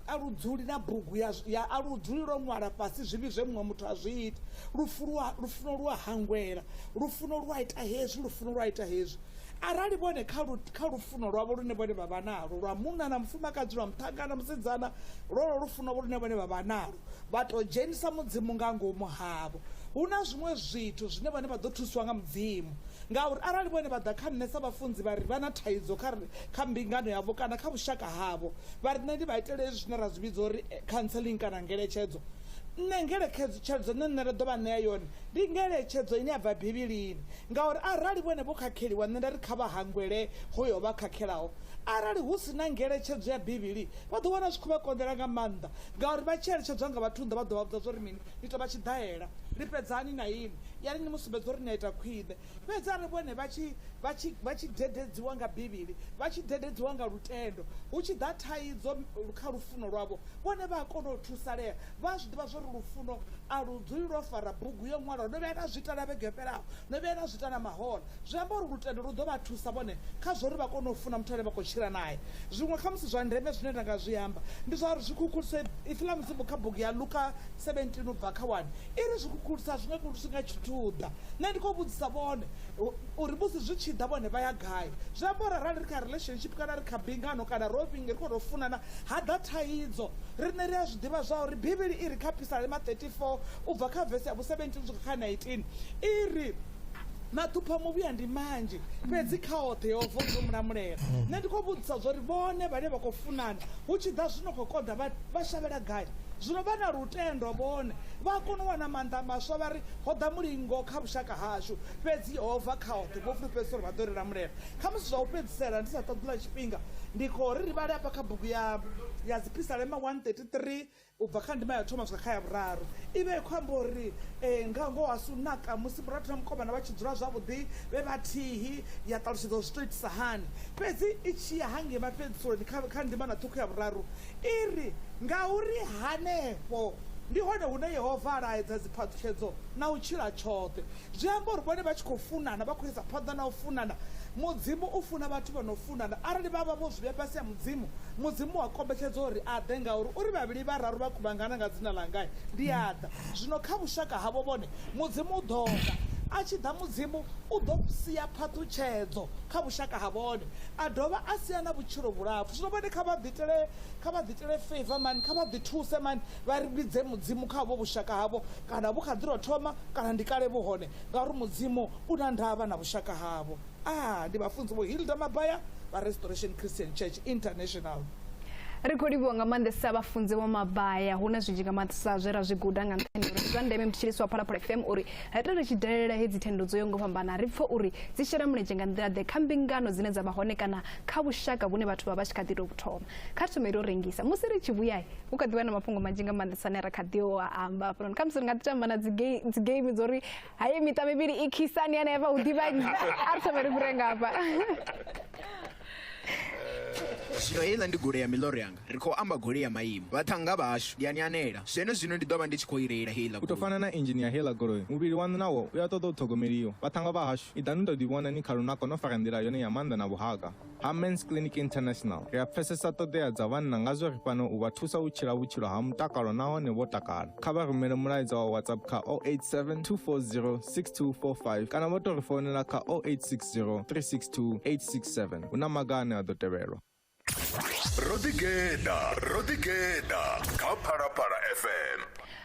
a lu dzuli na bugu ya a lu dzuli lwo ṅwala fhasi zwivhi zwe muṅwe muthu a zwi ita. Lufuno lu a hangwela, lufuno lu a ita hezwi, lufuno lu a ita hezwi. Arali vhone kha lufuno lwavho lune vhone vha vha nalwo, lwa munna na mufumakadzi, lwa muṱhannga na musidzana, lwolwo lufuno lune vhone vha vha nalwo, vha to dzhenisa Mudzimu nga ngomu havho. Hu na zwiṅwe zwithu zwine vhone vha ḓo thusiwa nga Mudzimu, ngauri arali vhone vha ḓa kha nṋe sa vhafunzi vha ri vha na thaidzo kha mbingano yavho kana kha vhushaka havho, vha ri nṋe ndi vha itele hezwi zwine ra zwi vhidza uri counseling kana ngeletshedzo. Nṋe ngeletshedzo nṋe nṋe nda ḓo vha ṋea yone ndi ngeletshedzo ine ya bva Bivhilini, ngauri arali vhone vho khakheliwa nṋe nda ri kha vha hangwele hoyo vha khakhelaho. Arali hu si na ngeletshedzo ya Bivhili vha ḓo wana zwi khou vha konḓela nga maanḓa, ngauri vha tshi eletshedzwa nga vhathu nnḓa vha ḓo vha vhudza zwa uri mini, ni tou vha tshi ḓaela, lifhedzani na inwi, yani ni mu sumbedza uri ni a ita khwine. Fhedzi arali vhone vha tshi dededziwa nga Bivhili, vha tshi dededziwa nga lutendo, hu tshi ḓa thaidzo kha lufuno lwavho, vhone vha a kona u thusalea. Vha zwi ḓivha zwa uri lufuno a lu dzuli lwo fara bugu yo ṅwalwa, no vhuya na zwi ita na vhege yo fhelaho, no vhuya na zwi ita na mahola. Zwi amba uri lutendo lu ḓo vha thusa vhone kha zwa uri vha kone u funa muthu ane vha khou tshila nae. Zwiṅwe khamusi zwa ndeme zwine nda nga zwi amba ndi zwa uri zwikhukhulisa, ipfi ḽa Mudzimu kha bugu ya Luka 17 u bva kha 1 i ri zwikhukhulisa zwi nga zwi nga tshithu ḓa. Nṋe ndi khou vhudzisa vhone uri musi zwi tshi ḓa vhone vha ya gai. Zwi amba uri arali ri kha relationship kana ri kha mbingano kana ro vhinga ri khou tou funana, ha ḓa thaidzo, riṋe ri a zwi ḓivha zwa uri Bivhili i ri kha Phisalema 34 u bva kha vese ya vhu 17 u swika kha 19 i ri maṱhupho a muvhuya ndi manzhi, fhedzi kha oṱhe Yehova u ḓo mu lamulela. Nṋe ndi khou vhudzisa zwa uri vhone vhane vha khou funana hu tshi ḓa zwino khou konḓa vha shavhela gai? Zwino vha na lutendo vhone vha kona u wana maanḓa maswa, vha ri ho ḓa mulingo kha vhushaka hashu, fhedzi Yehova kha oṱhe vho fulufhedzisa uri vha ḓo ri lamulela. Khamusi zwa u fhedzisela ndi sa ṱoḓi ḽa tshifhinga, ndi khou ri ri vhale hafha kha bugu ya Dziphisalema 133 u bva kha ndima ya u thoma swika kha ya vhuraru. I vha i khou amba uri nga ngoho a si u naka musi murathu na mukomana vha tshi dzula zwavhuḓi vhe vhathihi, ya ṱalutshedza uri zwi tou itisa hani. Fhedzi i tshi ya hangei mafhedziseloni kha ndimana ṱhukhu ya vhuraru i ri, ngauri hanefho ndi hone hune Yehova a laedza dziphaṱhutshedzo na u tshila tshoṱhe. Zwi amba uri vhone vha tshi khou funana, vha khou isa phanḓa na u funana. Mudzimu u funa vhathu vha no funana. Arali vha vha vho zwi vhea fhasi ha Mudzimu, Mudzimu u a kombetshedza uri a ḓe, ngauri u ri vhavhili vhararu vha kuvhangana nga dzina ḽanga, ndi a ḓa. Zwino kha vhushaka havho vhone, Mudzimu u ḓo ḓa. A tshi ḓa Mudzimu u ḓo sia phaṱhutshedzo kha vhushaka ha vhone, a dovha a sia na vhutshilo vhulapfu. Zwino vhone kha vha ḓiitele, kha vha ḓiitele favor mani, kha vha ḓithuse mani, vha ri vhidze Mudzimu kha uvho vhushaka havho, kana vhu kha ḓi tou thoma kana ndi kale vhu hone, ngauri Mudzimu u na ndavha na vhushaka havho. Ndi vhafunzi Vho Hilda Mabaya vha Restoration Christian Church International. Ri khou livhuwa nga maanḓesa vhafunzi Vho Mabaya. Hu na zwinzhi nga maanḓesa zwe ra zwi guda nga nṱhani uri zwa ndeme mutshilisi wa Phalaphala FM uri ri ri tshi dalela hedzi thendo dzo yaho nga u fhambana ri pfhe uri dzi shela mulenzhe nga nḓila ḓe kha mbingano dzine dza vha hone kana kha vhushaka vhune vhathu vha vha tshi kha ḓi tou thoma. Kha ri thome ri rengisa musi ri tshi vhuya hu kha ḓivha na mafhungo manzhi nga maanḓesa ane ra kha ḓi o amba hafhanoni. Khamusi ri nga ḓi tamba na dzi game dzo uri hayi miṱa mivhili i khisani hanefha hu ḓivha a ri thome ri fhire nga hafha. Zwino heiḽa ndi goloi ya miḽoro yanga. Ri khou amba goloi ya maimo. Vhaṱhannga vhashu, ndi a ni anela. Zwenezwino ndi ḓo vha ndi tshi khou i reila heiḽa U tou goloi. fana na inzhini ya heiḽa goloi, muvhili waṋu nawo u a ṱoḓa u ṱhogomeliwa. Vhaṱhannga vha hashu, iḓani ni tou ḓivhona ni kha lunako no fara nḓila yone ya maanḓa na vhuhaka. Ha Men's Clinic International, ri a pfesesa ṱoḓea dza vhanna ngazwo ri fhano u vha thusa u tshila vhutshilo ha mutakalo nahone vho takala. Kha vha rumele mulaedza wa WhatsApp kha 087 240 6245 kana vha tou ri founela kha 0860 362 867. Hu na maga ane a ḓo tevhelwa. Ro ḓigeḓa kha Phalaphala FM.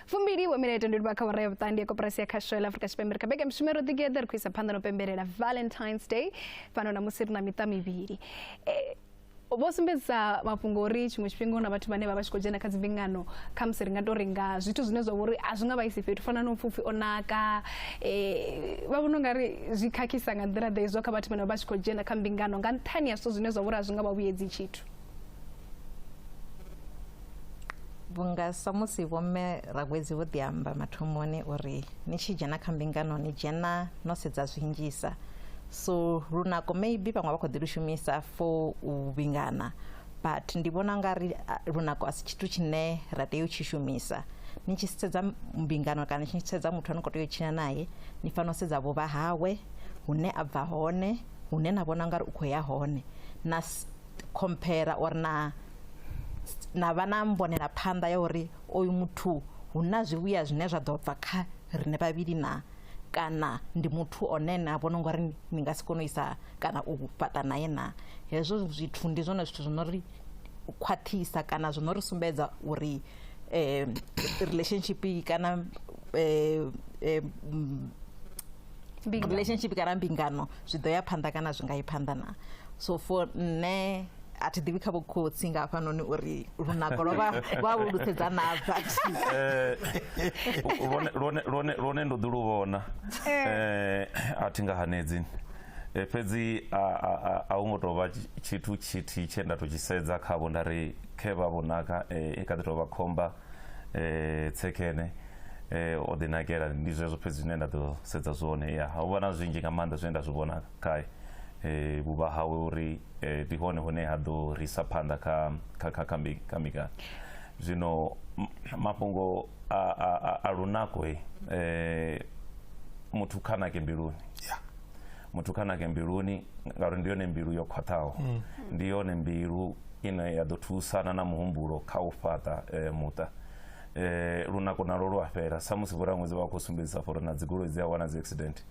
20 wa minete ndi livha kha awara ya vhuṱahi ya koporasi ya khasho ya Afrika Tshipembe. Ri kha mbekanyamushumo ro ḓigeḓa ri khou isa phanḓa na u pembelela Valentine's Day fhano na musi ri na miṱa mivhili. Vho sumbedzisa mafhungo uri tshiṅwe tshifhinga hu na vhathu vhane vha vha tshi khou dzhena kha dzimbingano khamusi ri nga tou ri nga zwithu zwine zwa vha uri a zwi nga vhaisi fhethu fana na upfhi o naka, vha vhona ungari zwi khakhisa nga nḓila ḓe izwo kha vhathu vhane vha vha tshi khou dzhena kha mbingano nga nṱhani ya zwithu zwine zwa vha uri a zwi nga vha vhuyedzi tshithu. Vhunga samusi vhomme Ragwedzi vho ḓi amba mathomoni uri ni tshi dzhena kha mbingano ni dzhena no sedza zwinzhisa, so lunako maybe vhaṅwe vha khou ḓi lu shumisa for u vhingana, but ndi vhona nga ri lunako a si tshithu tshine ra tea u tshi shumisa. Ni tshi sedza mbingano kana ni tshi sedza muthu ane khou tea u tshila naye, ni fanela u sedza vhuvha hawe, hune a bva hone, hune na vhona ungari u khou ya hone, na compare or na vha na mbonela phanḓa ya uri oyu muthu hu na zwivhuya zwine zwa ḓo bva kha riṋe vhavhili na, kana ndi muthu one na vhona ungari ni nga si kone u isa kana u fhaṱa naye na. Hezwo zwithu ndi zwone zwithu zwino ri khwaṱhisa kana zwino ri sumbedza uri relationship kana relationship kana mbingano zwi ḓo ya phanḓa kana zwi nga yi phanḓa na. So for nṋe a thi ḓivhi kha vhokhotsi nga hafhanoni uri lunako lwo vha vhulusedza na but lwone ndo ḓi lu vhona, a thi nga hanedzi, fhedzi a hu ngo tou vha tshithu tshithihi tshe nda tou tshi sedza khavho nda ri khe vha vhonaka i kha ḓi tou vha khomba tsekene o ḓi nakela, ndi zwezwo fhedzi zwine nda ḓo sedza zwone. Ya hu vha na zwinzhi nga maanḓa zwine nda zwi vhona khae, vhuvha hawe uri ndi hone hune ha ḓo risa phanḓa kha mbingano. Zwino mafhungo a lunako muthu kha nake mbiluni, muthu kha nake mbiluni ngauri ndi yone mbilu yo khwaṱhaho, ndi yone mbilu ine ya ḓo thusana na muhumbulo kha u fhaṱa muṱa. Lunako nalwo lu a fhela, sa musi vhoraṅwedzi vha khou sumbedzisa uri na dzigoloi dzi a wana dzi accident,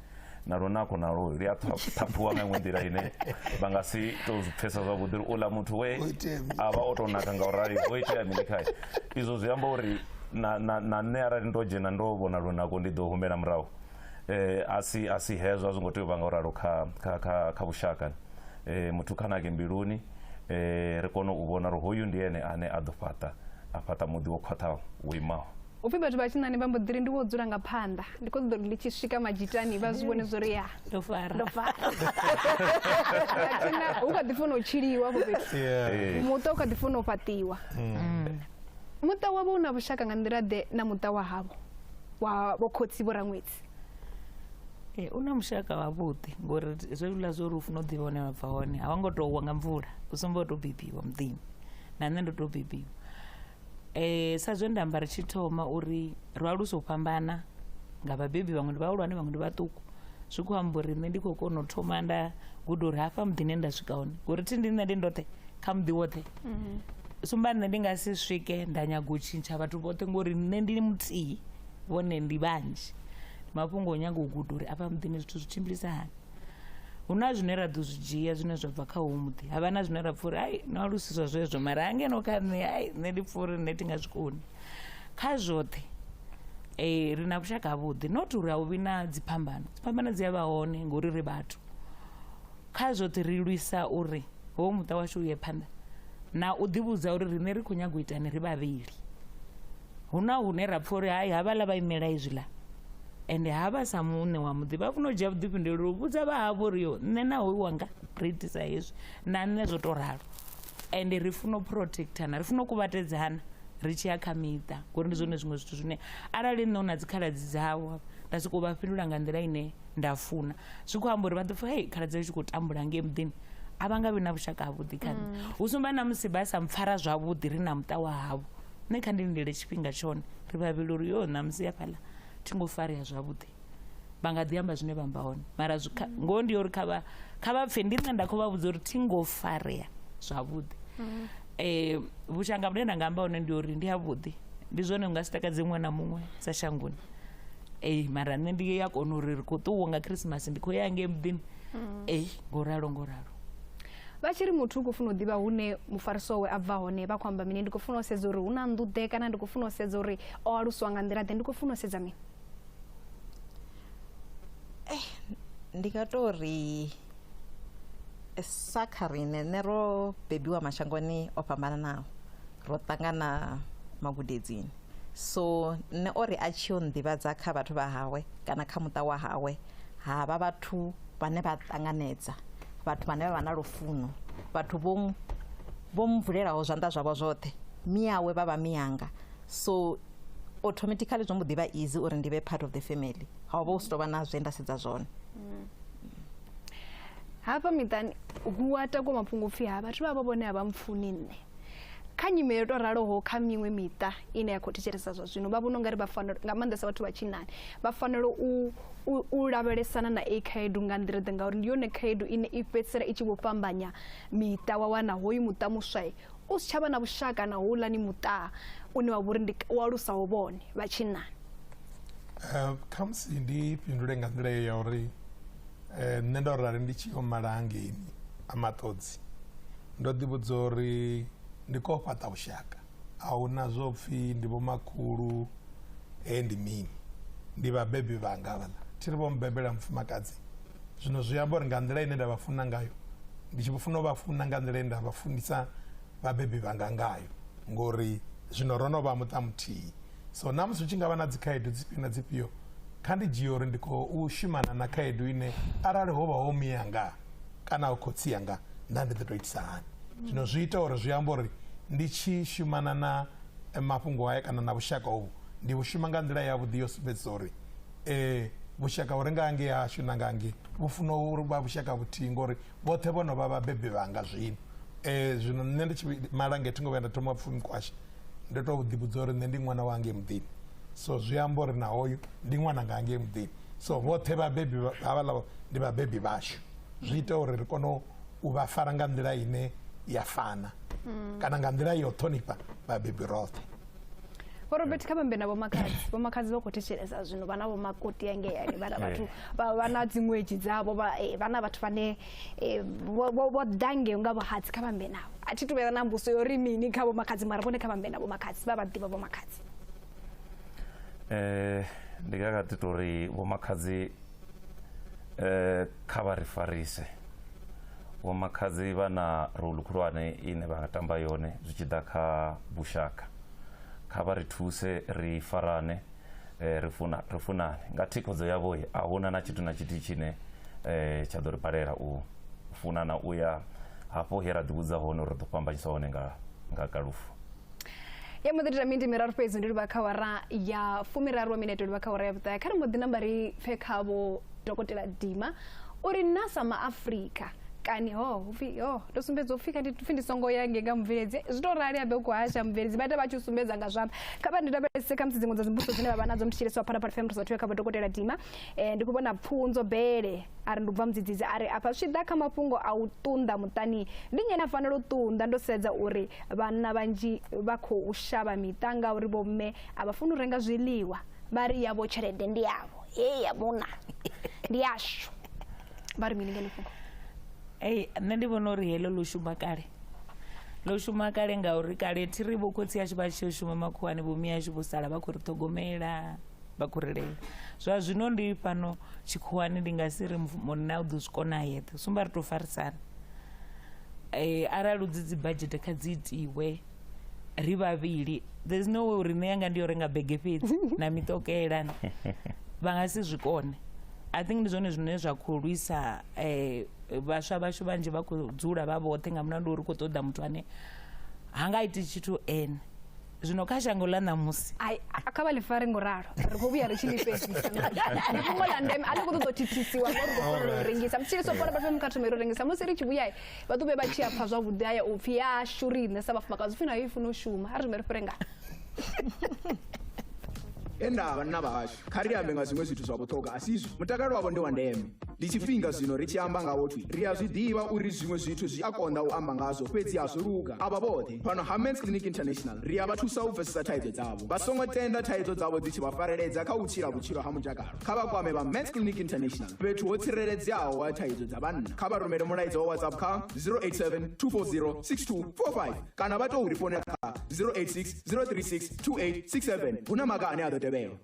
na lunako nalwo ri a ṱhaphuwa nga iṅwe nḓila ine vha nga si tou zwi pfesa zwavhuḓi uri uḽa muthu we a vha o tou naka nga u rali ho itea mini khae. Izwo zwi amba uri na nṋe arali ndo dzhena ndo vhona lunako ndi ḓo humela murahu. A si hezwo, a zwo ngo tea u vha nga u ralo kha vhushaka. Muthu kha nake mbiluni, ri kone u vhona uri hoyu ndi ene ane a ḓo fhaṱa, a fhaṱa muḓi wo khwaṱhaho wo imaho. Upfi vhathu vha tshinnani vha mbo ḓi ri ndi wo dzula nga phanḓa, ndi khou ṱoḓa uri ndi tshi swika madzhitani vha zwi vhone zwori ya ndo fara, ndo fara. Hu kha ḓi funa u tshiliwa hafho fhethu, muṱa u kha ḓi funa u fhaṱiwa. Muṱa wavho u na vhushaka nga nḓila ḓe na muṱa wa havho wa vhokhotsi vho Raṅwedzi? U na mushaka wavhuḓi ngori zwezwiḽa zwo uri u funa u ḓivha hune wa bva hone, a wa ngo tou wa nga mvula, u songo tou bebiwa muḓini, na nṋe ndo tou bebiwa. Sa zwe nda amba ri tshi thoma uri ro alusa u fhambana nga vhabebi, vhaṅwe ndi vhahulwane vhaṅwe ndi vhaṱuku, zwi khou amba uri nṋe ndi khou kona u thoma nda guda uri hafha muḓini nda swika hone, ngori thi ndi nṋe ndi ndoṱhe kha muḓi woṱhe, sumba nṋe ndi nga si swike nda nyaga u tshintsha vhathu vhoṱhe ngori nṋe ndi muthihi, vhone ndi vhanzhi. Mafhungo o nyaga u guda uri afha muḓini zwithu zwi tshimbilisa hani. Hu na zwine ra ḓo zwi dzhia zwine zwa bva kha hoyu muḓi, havha na zwine ra pfha uri ai no alusiswa zwezwo, mara hangeno kha nṋe ai nṋe ndi pfha uri nṋe thi nga zwi koni. Kha zwoṱhe ri na vhushaka havhuḓi, not uri a hu vhi na dziphambano, dziphambano dzi a vha hone ngori ri vhathu. Kha zwoṱhe ri lwisa uri hoyu muṱa washu u ye phanḓa, na u ḓivhudza uri riṋe ri khou nyaga u itani ri vhavhili. Hu na hune ra pfha uri hai havhaḽa vha imela izwiḽa, ende havha sa muṋe wa muḓi vha funa u dzhia vhuḓifhinduleli u vhudza vha havho uri yo nṋe na hoyu wanga ri itisa hezwi, na nṋe zwo tou ralo. Ende ri funa u protectana, ri funa u kuvhatedzana ri tshi ya kha miṱa, ngori ndi zwone zwiṅwe zwithu zwine arali nṋe u na dzikhaladzi dzawe nda sokou vha fhindula nga nḓila ine nda funa, zwi khou amba uri vha ḓo pfha hei khaladzi tshi khou tambula ngei muḓini, a vha nga vhi na vhushaka havhuḓi kha nṋe. Hu sumba na musi vha sa mpfara zwavhuḓi ri na muṱa wa havho, nṋe kha ndi lindele tshifhinga tshone ri vhavhili uri yo ṋamusi hafhaḽa thi ngo farea zwavhuḓi, vha nga ḓi amba zwine vha amba hone, mara ngoho ndi uri kha vha pfhe ndi nṋe nda khou vha vhudza uri thi ngo farea zwavhuḓi. Vhushaka vhune nda nga amba hone ndi uri ndi havhuḓi, ndi zwone u nga si takadze muṅwe na muṅwe sa shangoni, mara nṋe ndi ya kona uri ri khou ṱuwa nga Christmas ndi khou ya ngei muḓini, ngoralo ngoralo. Vha tshi ri muthu u khou funa u ḓivha hune mufariso wawe a bva hone, vha khou amba mini? Ndi khou funa u sedza uri hu na nnḓu ḓe, kana ndi khou funa u sedza uri o aluswa nga nḓila ḓe, ndi khou funa u sedza mini? Ndi nga tou ri sa kha riṋe, nṋe ro bebiwa mashangoni o fhambananaho, ro ṱangana magudedzini, so nṋe ori a tshi yo nḓivhadza kha vhathu vha hawe kana kha muṱa wa hawe, havha vhathu vhane vha ṱanganedza, vhathu vhane vha vha na lufuno, vhathu vho mvulelaho zwanḓa zwavho zwoṱhe, miyawe vha vha miyanga, so automatically zwo mbo ḓi vha easy uri ndi vhe part of the family, ha vha hu si tou vha na zwe nda sedza zwone. Hafha miṱani hu a takuwa mafhungo pfhi ha vhathu vha vha vhone a vha mpfuni nṋe. Kha nyimele to raloho kha miṅwe miṱa ine ya khou thetshelesa zwa zwino vha vhona ungari vha fanela nga maanḓesa vhathu vha tshinnani vha fanela u lavhelesana na ei khaedu nga nḓila ḓe, ngauri ndi yone khaedu ine i fhedzisela i tshi vho fhambanya miṱa. Wa wana hoyu muṱa muswa u si tshavha na vhushaka na houḽani muṱa une wa vhori ndi wa alusaho vhone vha tshinnani. Khamusi ndi fhindule nga nḓila ya uri nṋe ndo rali ndi tshi yo mala hangeini a Maṱodzi ndo ḓivhudza uri ndi khou fhaṱa vhushaka, a huna zwo pfhi ndi vhomakhulu ndi mini, ndi vhabebi vhanga vhaḽa thi ri vho mbebela mufumakadzi. Zwino zwi amba uri nga nḓila ine nda vha funa ngayo ndi tshi funa u vha funa nga nḓila ine nda vha funisa vhabebi vhanga ngayo, ngori zwino ro no vha muṱa muthihi. So na musi hu tshi nga vha na dzikhaedu dzifhio na dzifhio, kha ndi dzhie uri ndi khou shumana na khaedu ine arali ho vha ho miyanga kana ho khotsi yanga nda ndi ḓo tou itisa hani. Zwino zwi ita uri zwi amba uri ndi tshi shumana na mafhungo haya kana na vhushaka hovhu ndi vhu shuma nga nḓila yavhuḓi yo sumbedzisa uri vhushaka hure nga hangei hashu na nga hangei vhu funa uri vha vhushaka vhuthihi, ngori vhoṱhe vho no vha vhabebi vhanga zwino. Zwino nṋe ndi tshi malange thi ngo vhuya nda thoma pfhi mukwasha, ndo tou ḓivhudza uri nṋe ndi ṅwana wa hangei muḓini, so zwi amba uri na hoyu ndi ṅwana nga hangei muḓini, so vhoṱhe vhabebi havhaḽa ndi vhabebi vhashu. Zwi ita uri ri kone u vha fara nga nḓila ine ya fana kana nga nḓila yo ṱhonifha vhabebi roṱhe. Vho Robert, kha vhambe na vhomakhadzi. Vhomakhadzi vha khou thetshelesa zwino, vha na vhomakoti angeani, vha na vhathu vha na dziṅwedzi dzavho, vha na vhathu vhane vho ḓa ngeo nga vhuhadzi. Kha vhambe navho. A thi tu vhuya na mbuso yo ri mini kha vhomakhadzi, mara vhone kha vhambe na vhomakhadzi, vha vha ḓivha vhomakhadzi. Ndi nga kha ḓi tou ri vhomakhadzi kha vha ri farise. Vhomakhadzi vha na role khulwane ine vha nga tamba yone zwi tshi ḓa kha vhushaka. Kha vha ri thuse ri farane, ri funane. Nga thikhodzo yavho a huna na tshithu na tshithihi tshine tsha ḓo ri balela u funana u ya hafho he ra ḓivhudza hone uri ri ḓo fhambanyisa hone nga kalufu. Ya mbo ḓi ita miniti miraru fhedzi ndi livha kha awara ya 13 wa minete livha kha awara ya 9. Kha ri mbo ḓi namba ri pfe kha vho Dokotela Dima uri na sa maAfrika kani ho upfi ho ndo sumbedza upfi kha ndi pfi ndi songo ya nge nga mubveledzi zwi to rali abe ku hasha mubveledzi vha ita vha tshi sumbedza nga zwanḓa. Kha vha ndi lavhelese kha musi dziṅwe dza dzimbudziso dzine vha vha nadzo mthetshelesi wa Phalaphala FM ri sa thuwe kha vho Dokotela Dima. Ndi khou vhona Pfunzo Bele a ri ndi bva Mudzidzidzi a ri afha zwi tshi ḓa kha mafhungo a u ṱunḓa muṱani ndi nnyi ane a fanela u ṱunḓa, ndo sedza uri vhanna vhanzhi vha khou shavha miṱa ngauri vho mme a vha funi u renga zwiḽiwa, vha ri yavho tshelede ndi yavho, hei ya munna ndi yashu. Vha ri mini nga ḽi fhungo? Ei, nṋe ndi vhona uri heḽo ḽo shuma kale. Ḽo shuma kale ngauri kale thi ri vho khotsi ashu vha tshi shuma makhuwani, vho mme ashu vho sala vha khou ri ṱhogomela, vha khou ri lela. Zwa zwino ndi fhano tshikhuwani ndi nga si ri munna u ḓo zwi kona yeṱhe, sumba ri tou farisana. Arali dzi dzi budget kha dzi itiwe ri vhavhili, there is no way uri nṋe yanga ndi yo renga bege fhedzi na miṱokela, vha nga si zwi kone. I think ndi zwone zwine zwa khou lwisa vhaswa vhashu vhanzhi vha khou dzula vha vhoṱhe nga mulandu uri khou ṱoḓa muthu ane ha nga iti tshithu ene. Zwino kha shango ḽa ṋamusi ai kha vha ḽi fare ngoralo, ri khou vhuya ri tshi ḽi fhedzisa. Ndi fhungo ḽa ndeme, a ḽi khou ṱoḓa u thithisiwa ngauri ri khou fanela u rengisa. Mutshilisi wa Phalaphala FM kha thome ro rengisa, musi ri tshi vhuya vha ḓo vhuya vha tshi a pfha zwavhuḓi haya u pfhi yashu riṋe sa vhafumakadzi, upfhi nayo i funa u shuma, a ri thome ri fhire nga. Enda vhanna vhashu, kha ri ambe nga zwiṅwe zwithu zwa vhuṱhogwa a si izwi. Mutakalo wavho ndi wa ndeme. Ndi tshifhinga zwino ri tshi amba ngawo thwi. Ri a zwi ḓivha uri zwiṅwe zwithu zwi a konḓa u amba ngazwo, fhedzi a zwo luga. Avha vhoṱhe fhano ha Men's Clinic International ri a vha thusa u pfesesa thaidzo dzavho. Vha songo tenda thaidzo dzavho dzi tshi vha fareledza kha u tshila vhutshilo ha mutakalo. Kha vha kwame vha Men's Clinic International, fhethu ho tsireledzeaho ha thaidzo dza vhanna. Kha vha rumele mulaedza wa WhatsApp kha 087 240 6245 kana vha tou ri founela kha 086 036 2867. Hu na maga ane a ḓo tevhelwa.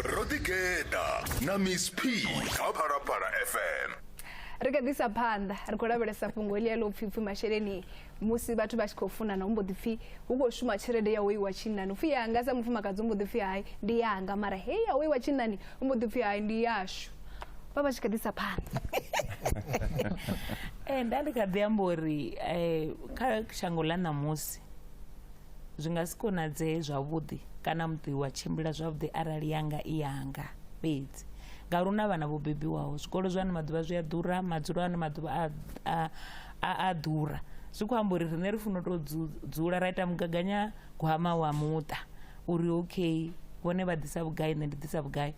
Rodigeda na Miss P kha Phalaphala FM. Ri kha ḓisa phanḓa ri khou lavhelesa fhungo heḽia ḽo pfhi pfhi masheleni musi vhathu vha tshi khou funana hu mbo ḓi pfhi hu khou shuma tshelede ya hoyu wa tshinnani, upfhi yanga sa mufumakadzi hu mbo ḓi pfhi hai ndi yanga, mara hei ya hoyu wa tshinnani hu mbo ḓi pfhi hai ndi yashu. Vha vha tshi kha ḓisa phanḓa. Nda ndi kha ḓi amba uri kha shango ḽa ṋamusi zwi nga si konadzee zwavhuḓi kana muḓi wa tshimbila zwavhuḓi arali yanga i yanga fhedzi, ngauri hu na vhana vho bebiwaho, zwikolo zwa ano maḓuvha zwi a ḓura, madzulo ano maḓuvha a ḓura. Zwi khou amba uri riṋe ri funa u tou dzula ra ita mugaganya gwama wa muṱa uri okay vhone vha ḓisa vhugai nṋe ndi ḓisa vhugai,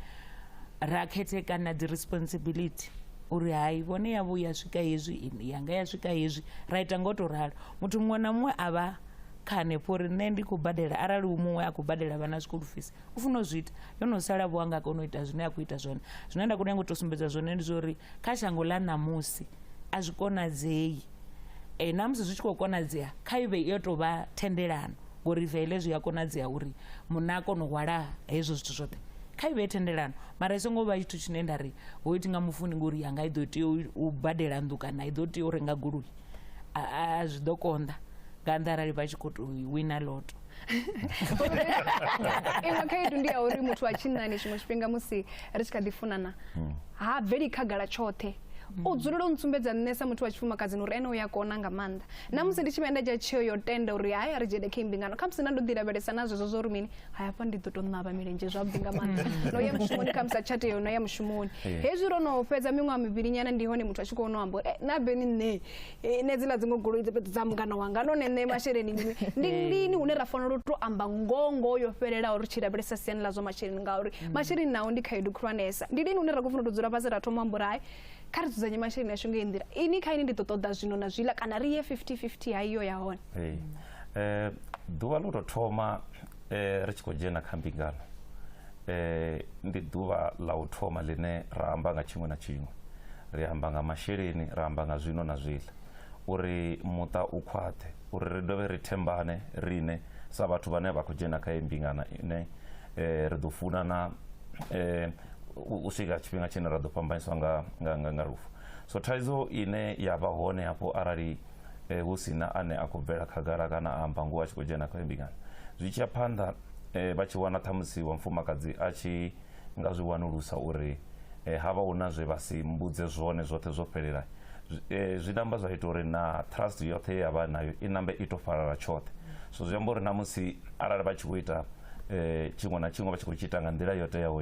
ra khethekana dzi responsibility uri hai vhone yavho ya swika hezwi yanga ya swika hezwi, ra ita ngo to ralo. Muthu muṅwe na muṅwe a vha kha hanefho uri nṋe ndi khou badela, arali hu muṅwe a khou badela vhana school fees u funa u zwi ita, yo no sala vho anga kona u ita zwine a khou ita zwone. Zwine nda khou nyanga u tou sumbedza zwone ndi zwa uri kha shango ḽa ṋamusi a zwi konadzei, na musi zwi tshi khou konadzea kha i vhe yo tou vha thendelano, ngori vele zwi a konadzea uri munna a kone u hwala hezwo zwithu zwoṱhe, kha i vhe thendelano. Mara i songo vha tshithu tshine nda ri ho iti nga mufuni ngori yanga i ḓo tea u badela nnḓu kana i ḓo tea u renga goloi, a zwi ḓo konḓa nga nnḓa arali vha tshi khou tou wina loto. Iṅwe khaedu ndi ya uri muthu wa tshinnani tshiṅwe tshifhinga musi ri tshi kha ḓi funana ha bveli khagala tshoṱhe, u dzulela u ntsumbedza nṋe sa muthu wa tshifumakadzini uri ene u ya kona nga maanḓa. Na musi ndi tshi vhuya nda dzhia tsheo yo tenda uri hai ri dzhene kha mbingano, khamusi nda ndo ḓi lavhelesa na zwezwo zwo uri mini, hai hafha ndi ḓo tou ṋavha milenzhe zwavhuḓi nga maanḓa, no ya mushumoni khamusi a tsha tea no ya mushumoni. Hezwi ro no fhedza miṅwaha mivhili nyana ndi hone muthu a tshi khou no amba uri na beni nṋe nṋe dziḽa dziṅwe goloi dza mungana wanga none nṋe masheleni nṋe. Ndi lini hune ra fanela u tou amba ngoho yo fhelelaho ri tshi lavhelesa siani ḽa zwa masheleni, ngauri masheleni nao ndi khaedu khulwanesa. Ndi lini hune ra khou funa u tou dzula fhasi ra thoma amba uri hai kha ri dzudzanye masheleni ashu nga nḓila ini kha ini ndi ḓo ṱoḓa zwino na zwiḽa, kana ri ye 50-50 ha iyo ya hone? Ḓuvha ḽo tou thoma ri tshi khou dzhena kha mbingano ndi ḓuvha ḽa u thoma ḽine ra amba nga tshiṅwe na tshiṅwe, ri amba nga masheleni, ra amba nga zwino na zwiḽa, uri muṱa u khwaṱhe, uri ri dovhe ri thembane riṋe sa vhathu vhane vha khou dzhena kha mbingano ine ri ḓo funana u swika tshifhinga tshine ra ḓo fhambanyiswa nga lufu. So thaidzo ine ya vha hone hafho arali hu sina ane a khou bvela khagala kana a amba ngoho a tshi khou dzhena kha mbingano, zwi tshi ya phanḓa vha tshi wana ṱhamusi wa mufumakadzi a tshi nga zwi wanulusa uri ha vha hu na zwe vha si mbudze zwone zwoṱhe zwo fhelela, zwi namba zwa ita uri na trust yoṱhe ya vha nayo i nambe i to fhalala tshoṱhe. So zwi amba uri na musi arali vha tshi khou ita tshiṅwe na tshiṅwe vha tshi khou tshi ita nga nḓila yo teaho,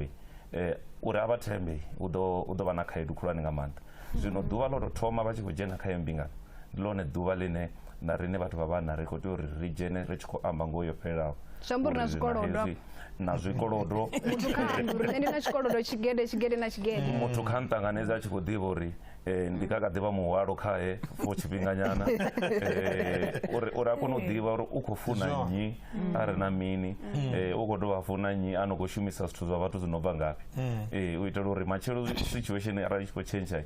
uri a vha thembe u ḓo vha na khaedu khulwane nga maanḓa. Zwino ḓuvha ḽo tou thoma vha tshi khou dzhena kha iyo mbingano ndi ḽone ḓuvha ḽine na riṋe vhathu vha vhanna ri khou tea uri ri dzhene ri tshi khou amba ngoho yo fhelelaho. Zwi amba uri na zwikolodo, na zwikolodo muthu kha ambe uri nṋe ndi na tshikolodo tshigede tshigede na tshigede, muthu kha nṱanganedza a tshi khou ḓivha uri ndi kha ḓivha muhwalo khae for tshifhinganyana, uri a kone u ḓivha uri u khou funa nnyi a re na mini, u khou dovha funa nnyi a no khou shumisa zwithu zwa vhathu zwi no bva ngafhi, u itela uri matshelo situation arali i tshi khou tshentsha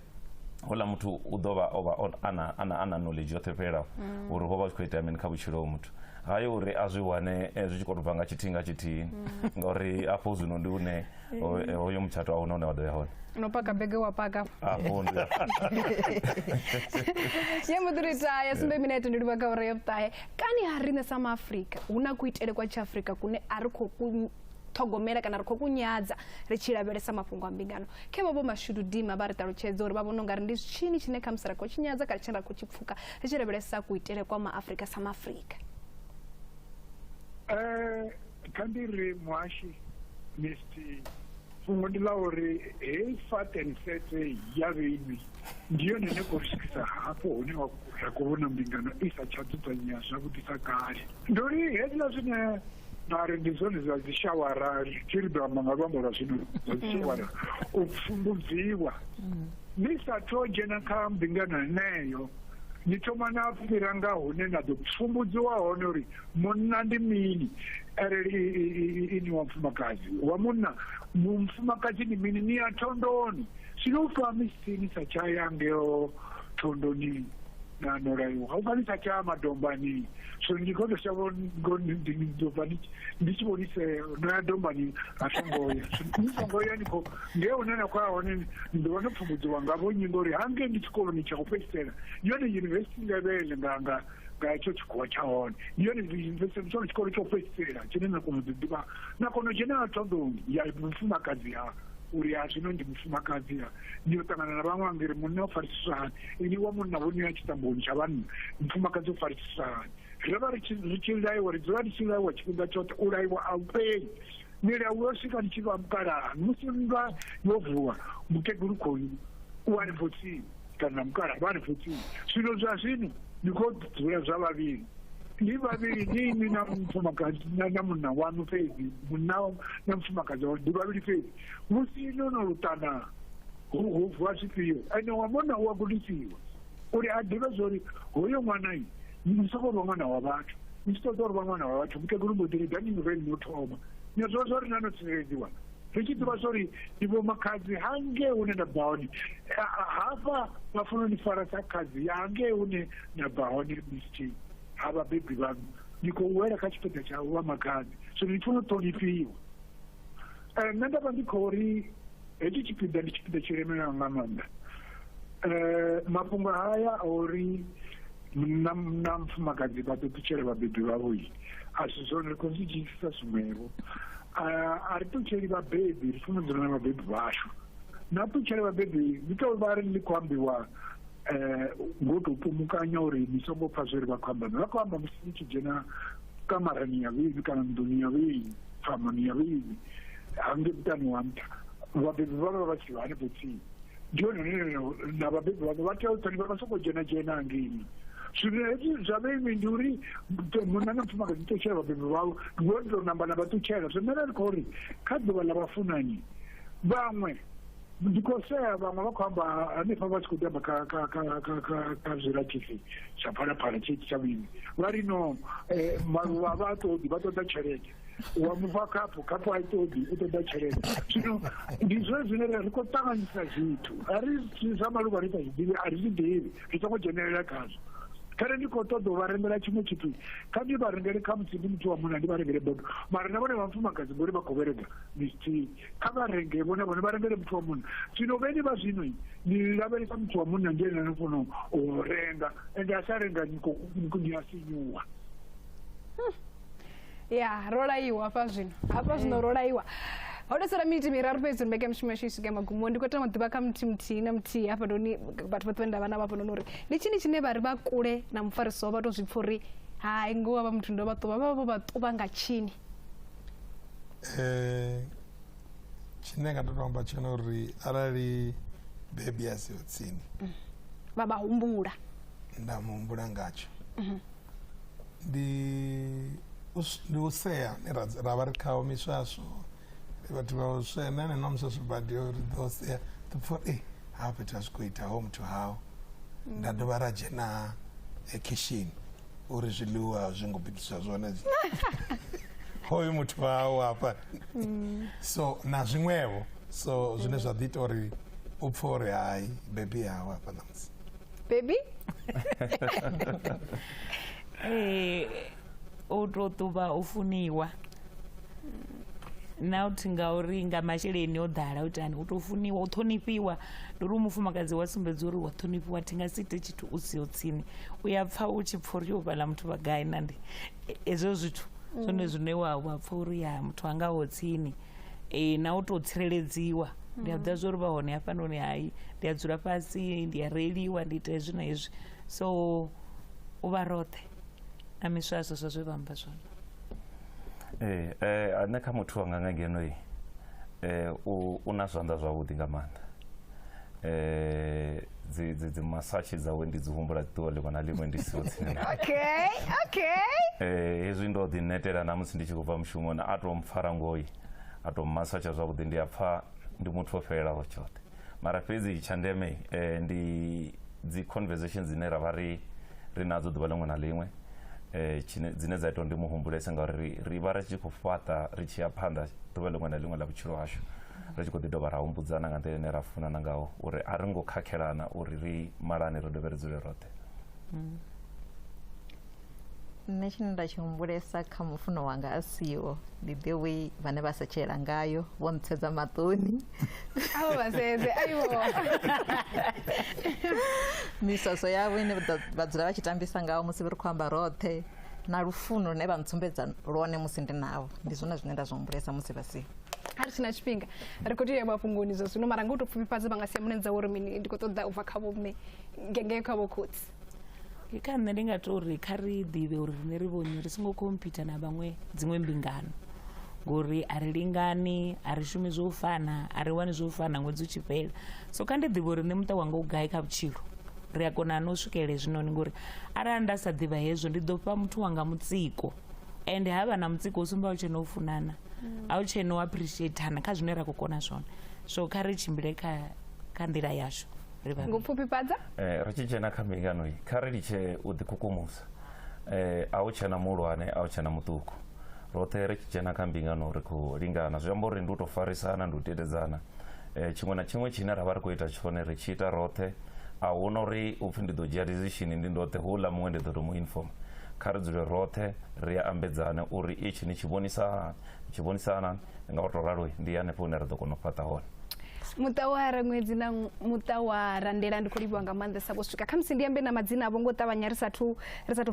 houḽa muthu u ḓo vha o vha a na knowledge yoṱhe fhelelaho uri ho vha hu tshi khou itea mini kha vhutshilo ha muthu. Hayo uri a zwi wane zwi tshi khou tou bva nga tshithihi nga tshithihi, ngauri afho zwino ndi hune hoyo mutshato a huna hune wa ḓo ya hone. No paka bege wa paka afho ndi ya muḓirita ya sumbe minete ndi livha kha uri ya vhuṱahe. Kani ha riṋe sa maAfrika hu na kuitele kwa tshiAfrika kune a ri khou ṱhogomela kana ri khou kunyadza ri tshi lavhelesa mafhungo a mbingano? Khe vho Mashudu Dima vha ri ṱalutshedza uri vha vhona ungari ndi tshini tshine khamusi ra khou tshinyadza kana tshine ra khou tshi pfuka ri tshi lavhelesa kuitele kwa maAfrika sa maAfrika. Kha ndi ri muhashi Mr fhungo ndi ḽa uri heyi fat and setse ya vheiwi ndi yone ine khou swikisa hafho hune ra khou vhona mbingano i sa tsha dzudzanyea zwavhuḓi sa kale. Ndi uri hezwiḽa zwine na ri ndi zwone zwa dzi shawara, tshi ri ḓo amba nga luambo lwa zwino zwa dzi shawara, u pfumbudziwa ni sa thu dzhena kha mbingano heneyo, ni thoma na fhira nga hune na ḓo pfumbudziwa hone uri munna ndi mini arali ini wa mufumakadzi wa munna, mufumakadzi ndi mini, ni ya thondoni. Zwino u pfa misi ni sa tsha ya ngeo thondoni na no laiwa, u pfa ni sa tsha madombani. So ndi khou tou shavha ndi ḓo bva ndi tshi vhonise no ya dombani a songo ya, ni songo ya ni khou ngeo hune na khou ya hone, ni ḓo vha no pfumbudziwa nga vhonnyi, ngori hangei ndi tshikoloni tsha u fhedzisela, yone university level nga nga nga hetsho tshikhuwa tsha hone, ndi yone university, ndi tshone tshikolo tsha u fhedzisela tshine na kona u ḓi ḓivha, na kona u dzhena thondoni ya mufumakadzi ha uri a zwino ndi mufumakadzi ha ni yo ṱangana na vhaṅwe angeri munna o farisiswa hani, ini wa munna vho ni ya tshitamboni tsha vhanna, mufumakadzi o farisiswa hani. Ri vha ri tshi laiwa, ri dzula ri tshi laiwa tshifhinga tshoṱhe, u laiwa a u fheli, milayo yo swika ni tshi vha mukalaha, musi nndwa yo vuwa mukegulu khoyu u hanefho tsini kana mukalaha vha hanefho tsini. Zwino zwa zwino Ni khou dzula zwa vhavhili, ni vhavhili ni inwi na mufumakadzi na munna waṋu fhedzi, munna na mufumakadzi waṋu ndi vhavhili fhedzi. Musi no no luṱana hu vuwa zwifhio, ene wa munna u a gudisiwa uri a ḓivhe zwori hoyo ṅwana ni songo vha ṅwana wa vhathu, ni tshi ṱoḓa uri vha ṅwana wa vhathu mukegulu mbo ḓi ri ḓani ni vhe no thoma. Ni a zwiḓivha zwori na no tsireledziwa, ri tshi ḓivha zwori ndi vho makhadzi hangei hune nda bva hone, hafha vha funa u ni fara sa khadzi ya hangei hune na bva hone mistake ha vhabebi vhaṋu, ni khou wela kha tshipiḓa tsha u vha makhadzi, so ni funa u ṱhonifhiwa. Nṋe nda vha ndi khou ri hetshi tshipiḓa ndi tshipiḓa tshi lemelaho nga maanḓa. Mafhungo haya a uri na mufumakadzi vha ḓo ṱutshela vhabebi vhavho a si zwone, ri khou zwi dzhiisisa zwiṅwevho. A ri ṱutsheli vhabebi, ri funa u dzula na vhabebi vhashu. Na ṱutshela vhabebi ndi tou vha ri ḽi khou ambiwa ngo tou pumukanya uri ni songo pfha zwe ri vha khou amba. Vha khou amba musi ni tshi dzhena kamarani ya vheiwi kana nḓuni ya vheiwi, pfamoni ya vheiwi, hangei muṱani wa nṱha, vhabebi vha vha vha tshi vha hanefho tsini. Ndi hone hune na vhabebi vhaṋu vha tea u ṱhonifha, vha songo dzhena dzhena hangeini. Zwino hezwi zwa vheiwi ndi uri munna na mufumakadzi ṱutshela vhabebi vhavho, ndi hone tou namba na vha ṱutshela. Zwino nṋe ndi khou ri kha ḓuvha ḽa vhafunani vhaṅwe ndi khou sea, vhaṅwe vha khou amba hanefha vha tshi khou amba kha zwirathifi zwa Phalaphala tshetsho tsha vhuimi, vha ri no maluvha vha ṱoḓi, vha ṱoḓa tshelede. Wa mufha khaphu, khaphu a i ṱoḓi, u ṱoḓa tshelede. Zwino ndi zwone zwine ri khou ṱanganyisa zwithu, a ri zwa maluvha ri sa zwi ḓivhi, a ri zwi ḓivhi, ri songo dzhenelela khazwo. Khare ndi khou ṱoḓa u vha rengela tshiṅwe tshithu, kha ndi vha rengele khamusi ndi muthu wa munna ndi vha rengele bodo, mara na vhone vha mufumakadzi ngori vha khou vherega mistake, kha vha renge vhone vhone vha rengele muthu wa munna. Zwino vheni vha zwino ni lavhelesa muthu wa munna ndi ene ano funa u renga, ende a sa renga ni a sinyuwa. Ya, ro laiwa hafha zwino, hafha zwino ro laiwa. Ho tou sala miniti miraru fhedzi uri mbekanyamushumo yashu i swike magumoni. Ndi khou tama u ḓivha kha muthu muthihi na muthihi hafhanoni, vhathu vhoṱhe vhane nda vha navho hafhanoni, uri ndi tshini tshine vha ri vha kule na mufarisi wavho vha tou zwi pfha uri hai ngoho havha muthu ndo vha ṱuvha, vha vha vho vha ṱuvha nga tshini? Tshine nga tou amba tshone uri arali bebi a siho tsini vha vha humbula, nda muhumbula ngatsho ndi u sea ra vha ri khawo miswaswo, vhathu vha u sea na ene no miswaswo badi ri ḓo sea, ḓo pfha uri hafha fhethu a zwi khou ita ho muthu hao. Nda dovha ra dzhena khishini uri zwiḽiwa zwi ngo bikiswa zwone hoyu muthu hao hafha. So na zwiṅwevho, so zwine zwa ḓi ita uri u pfhe uri hai bebi hao hafha ṋamusi. Bebi? U tou ṱuvha u funiwa, not ngauri nga masheleni o ḓala u itani, u tou funiwa, u ṱhonifhiwa. Ndi uri mufumakadzi wa sumbedza uri wa ṱhonifhiwa, thi nga si ite tshithu u siho tsini. U ya pfha u tshi pfha uri yo vhaḽa muthu vha gai nandi, hezwo zwithu zwone zwine wa pfha uri ya muthu anga ho tsini. Na u tou tsireledziwa, ndi a ḓivha zwa uri vha hone hafhanoni, hai ndi a dzula fhasi, ndi a reiliwa, ndi ita hezwi na hezwi. So u vha roṱhe na miswaswo zwa zwe vha amba zwone. Nṋe kha muthu wanga nga ngeno u na zwanḓa zwavhuḓi nga maanḓa. Dzi masatshi dzawe ndi dzi humbula ḓuvha ḽiṅwe na ḽiṅwe ndi siho tsini nae. Okay, okay. Hezwi ndo ḓi netela na musi ndi tshi khou bva mushumoni, a tou mpfara ngoi, a tou masatsha zwavhuḓi, ndi a pfha ndi muthu o fhelelaho tshoṱhe. Mara fhedzi tsha ndeme ndi dzi conversation dzine ra vha ri nadzo ḓuvha ḽiṅwe na ḽiṅwe, dzine dza ita uri ndi mu humbulese, ngauri ri vha ri tshi khou fhaṱa ri tshi ya phanḓa ḓuvha ḽiṅwe na ḽiṅwe ḽa vhutshilo hashu, ri tshi khou ḓi dovha ra humbudzana nga nḓila ine ra funana ngaho, uri a ri ngo khakhelana uri ri malane ri dovhe ri dzule roṱhe. Nṋe tshine nda tshi humbulesa kha mufuno wanga a siho ndi the way vhane vha setshela ngayo, vho ntsedza maṱoni. Avho vha sedze, aiwo. Miswaswo yavho ine vha dzula vha tshi tambisa ngayo musi ri khou amba roṱhe, na lufuno lune vha ntsumbedza lwone musi ndi navho, ndi zwone zwine nda zwi humbulesa musi vha siho. A ri tshina tshifhinga, ri khou tea u ya mafhungoni zwa zwino, mara nga u tou pfufhifhadza vha nga sia mulaedza uri mini, ndi khou ṱoḓa u bva kha vho mme ngengei kha vho khotsi. Kha nṋe ndi nga tou ri kha ri ḓivhe uri riṋe ri vhonnyi, ri songo khompyutha na vhaṅwe dziṅwe mbingano, ngori a ri lingani, a ri shumi zwo fana, a ri wani zwo fana ṅwedzi u tshi fhela. So kha ndi ḓivhe uri nṋe muṱa wanga u gai kha vhutshilo, Ri a kona na u swikelela hezwinoni ngori arali nda sa ḓivha hezwo ndi ḓo fha muthu wanga mutsiko, ende ha vha na mutsiko u sumba a u tshena u funana, a u tshena u appreciatana kha zwine ra khou kona zwone. So kha ri tshimbile kha nḓila yashu ri vhavhili. Ngo pfufhifhadza? Ri tshi dzhena kha mbingano iyi, kha ri litshe u ḓikukumusa. A hu tshena muhulwane, a hu tshena muṱuku. Roṱhe ri tshi dzhena kha mbingano ri khou lingana, zwi amba uri ndi u tou farisana, ndi u tetedzana. Tshiṅwe na tshiṅwe tshine ra vha ri khou ita tshone ri tshi ita roṱhe. A huna uri upfhi ndi ḓo dzhia decision ndi ndoṱhe, houḽa muṅwe ndi ḓo tou mu inform. Kha ri dzule roṱhe ri a ambedzane uri itshi ni tshi vhonisana nga u tou ralo, ndi hanefho hune ra ḓo kona u fhaṱa hone. Muṱa wa Raṅwedzi na muṱa wa Randela ndi khou livhuwa nga maanḓesa vho swika. Khamusi ndi ambe na madzina avho ngo ṱavhanya ri sathu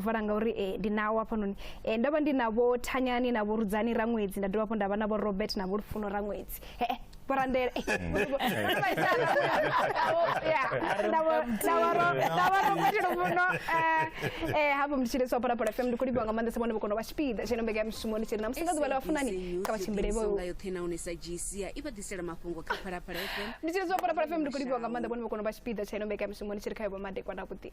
vala ngauri ndi nawo hafhanoni. Ndo vha ndi na vho Thanyani na vho Rudzani Raṅwedzi, nda dovha hafhu nda vha na vho Robert na vho Lufuno Raṅwedzi. Vho Randela, Lufuno, hafho ndi tshileswa Phalaphala FM. Ndi khou livhuwa nga maanḓesa vhone vho kona u vha tshipiḓa tsha ino mbekanyamushumo. Ndi tshi ri na musi nga ḓuvha ḽa vhafunani kha vha tshimbile vho nga yoṱhe nahone sa GC i vha ḓisela mafhungo kha Phalaphala FM. Ndi tshi ri Phalaphala FM. Ndi khou livhuwa nga maanḓa vhone vho kona u vha tshipiḓa tsha ino mbekanyamushumo. Ndi tshi ri kha vho madekwana avhuḓi.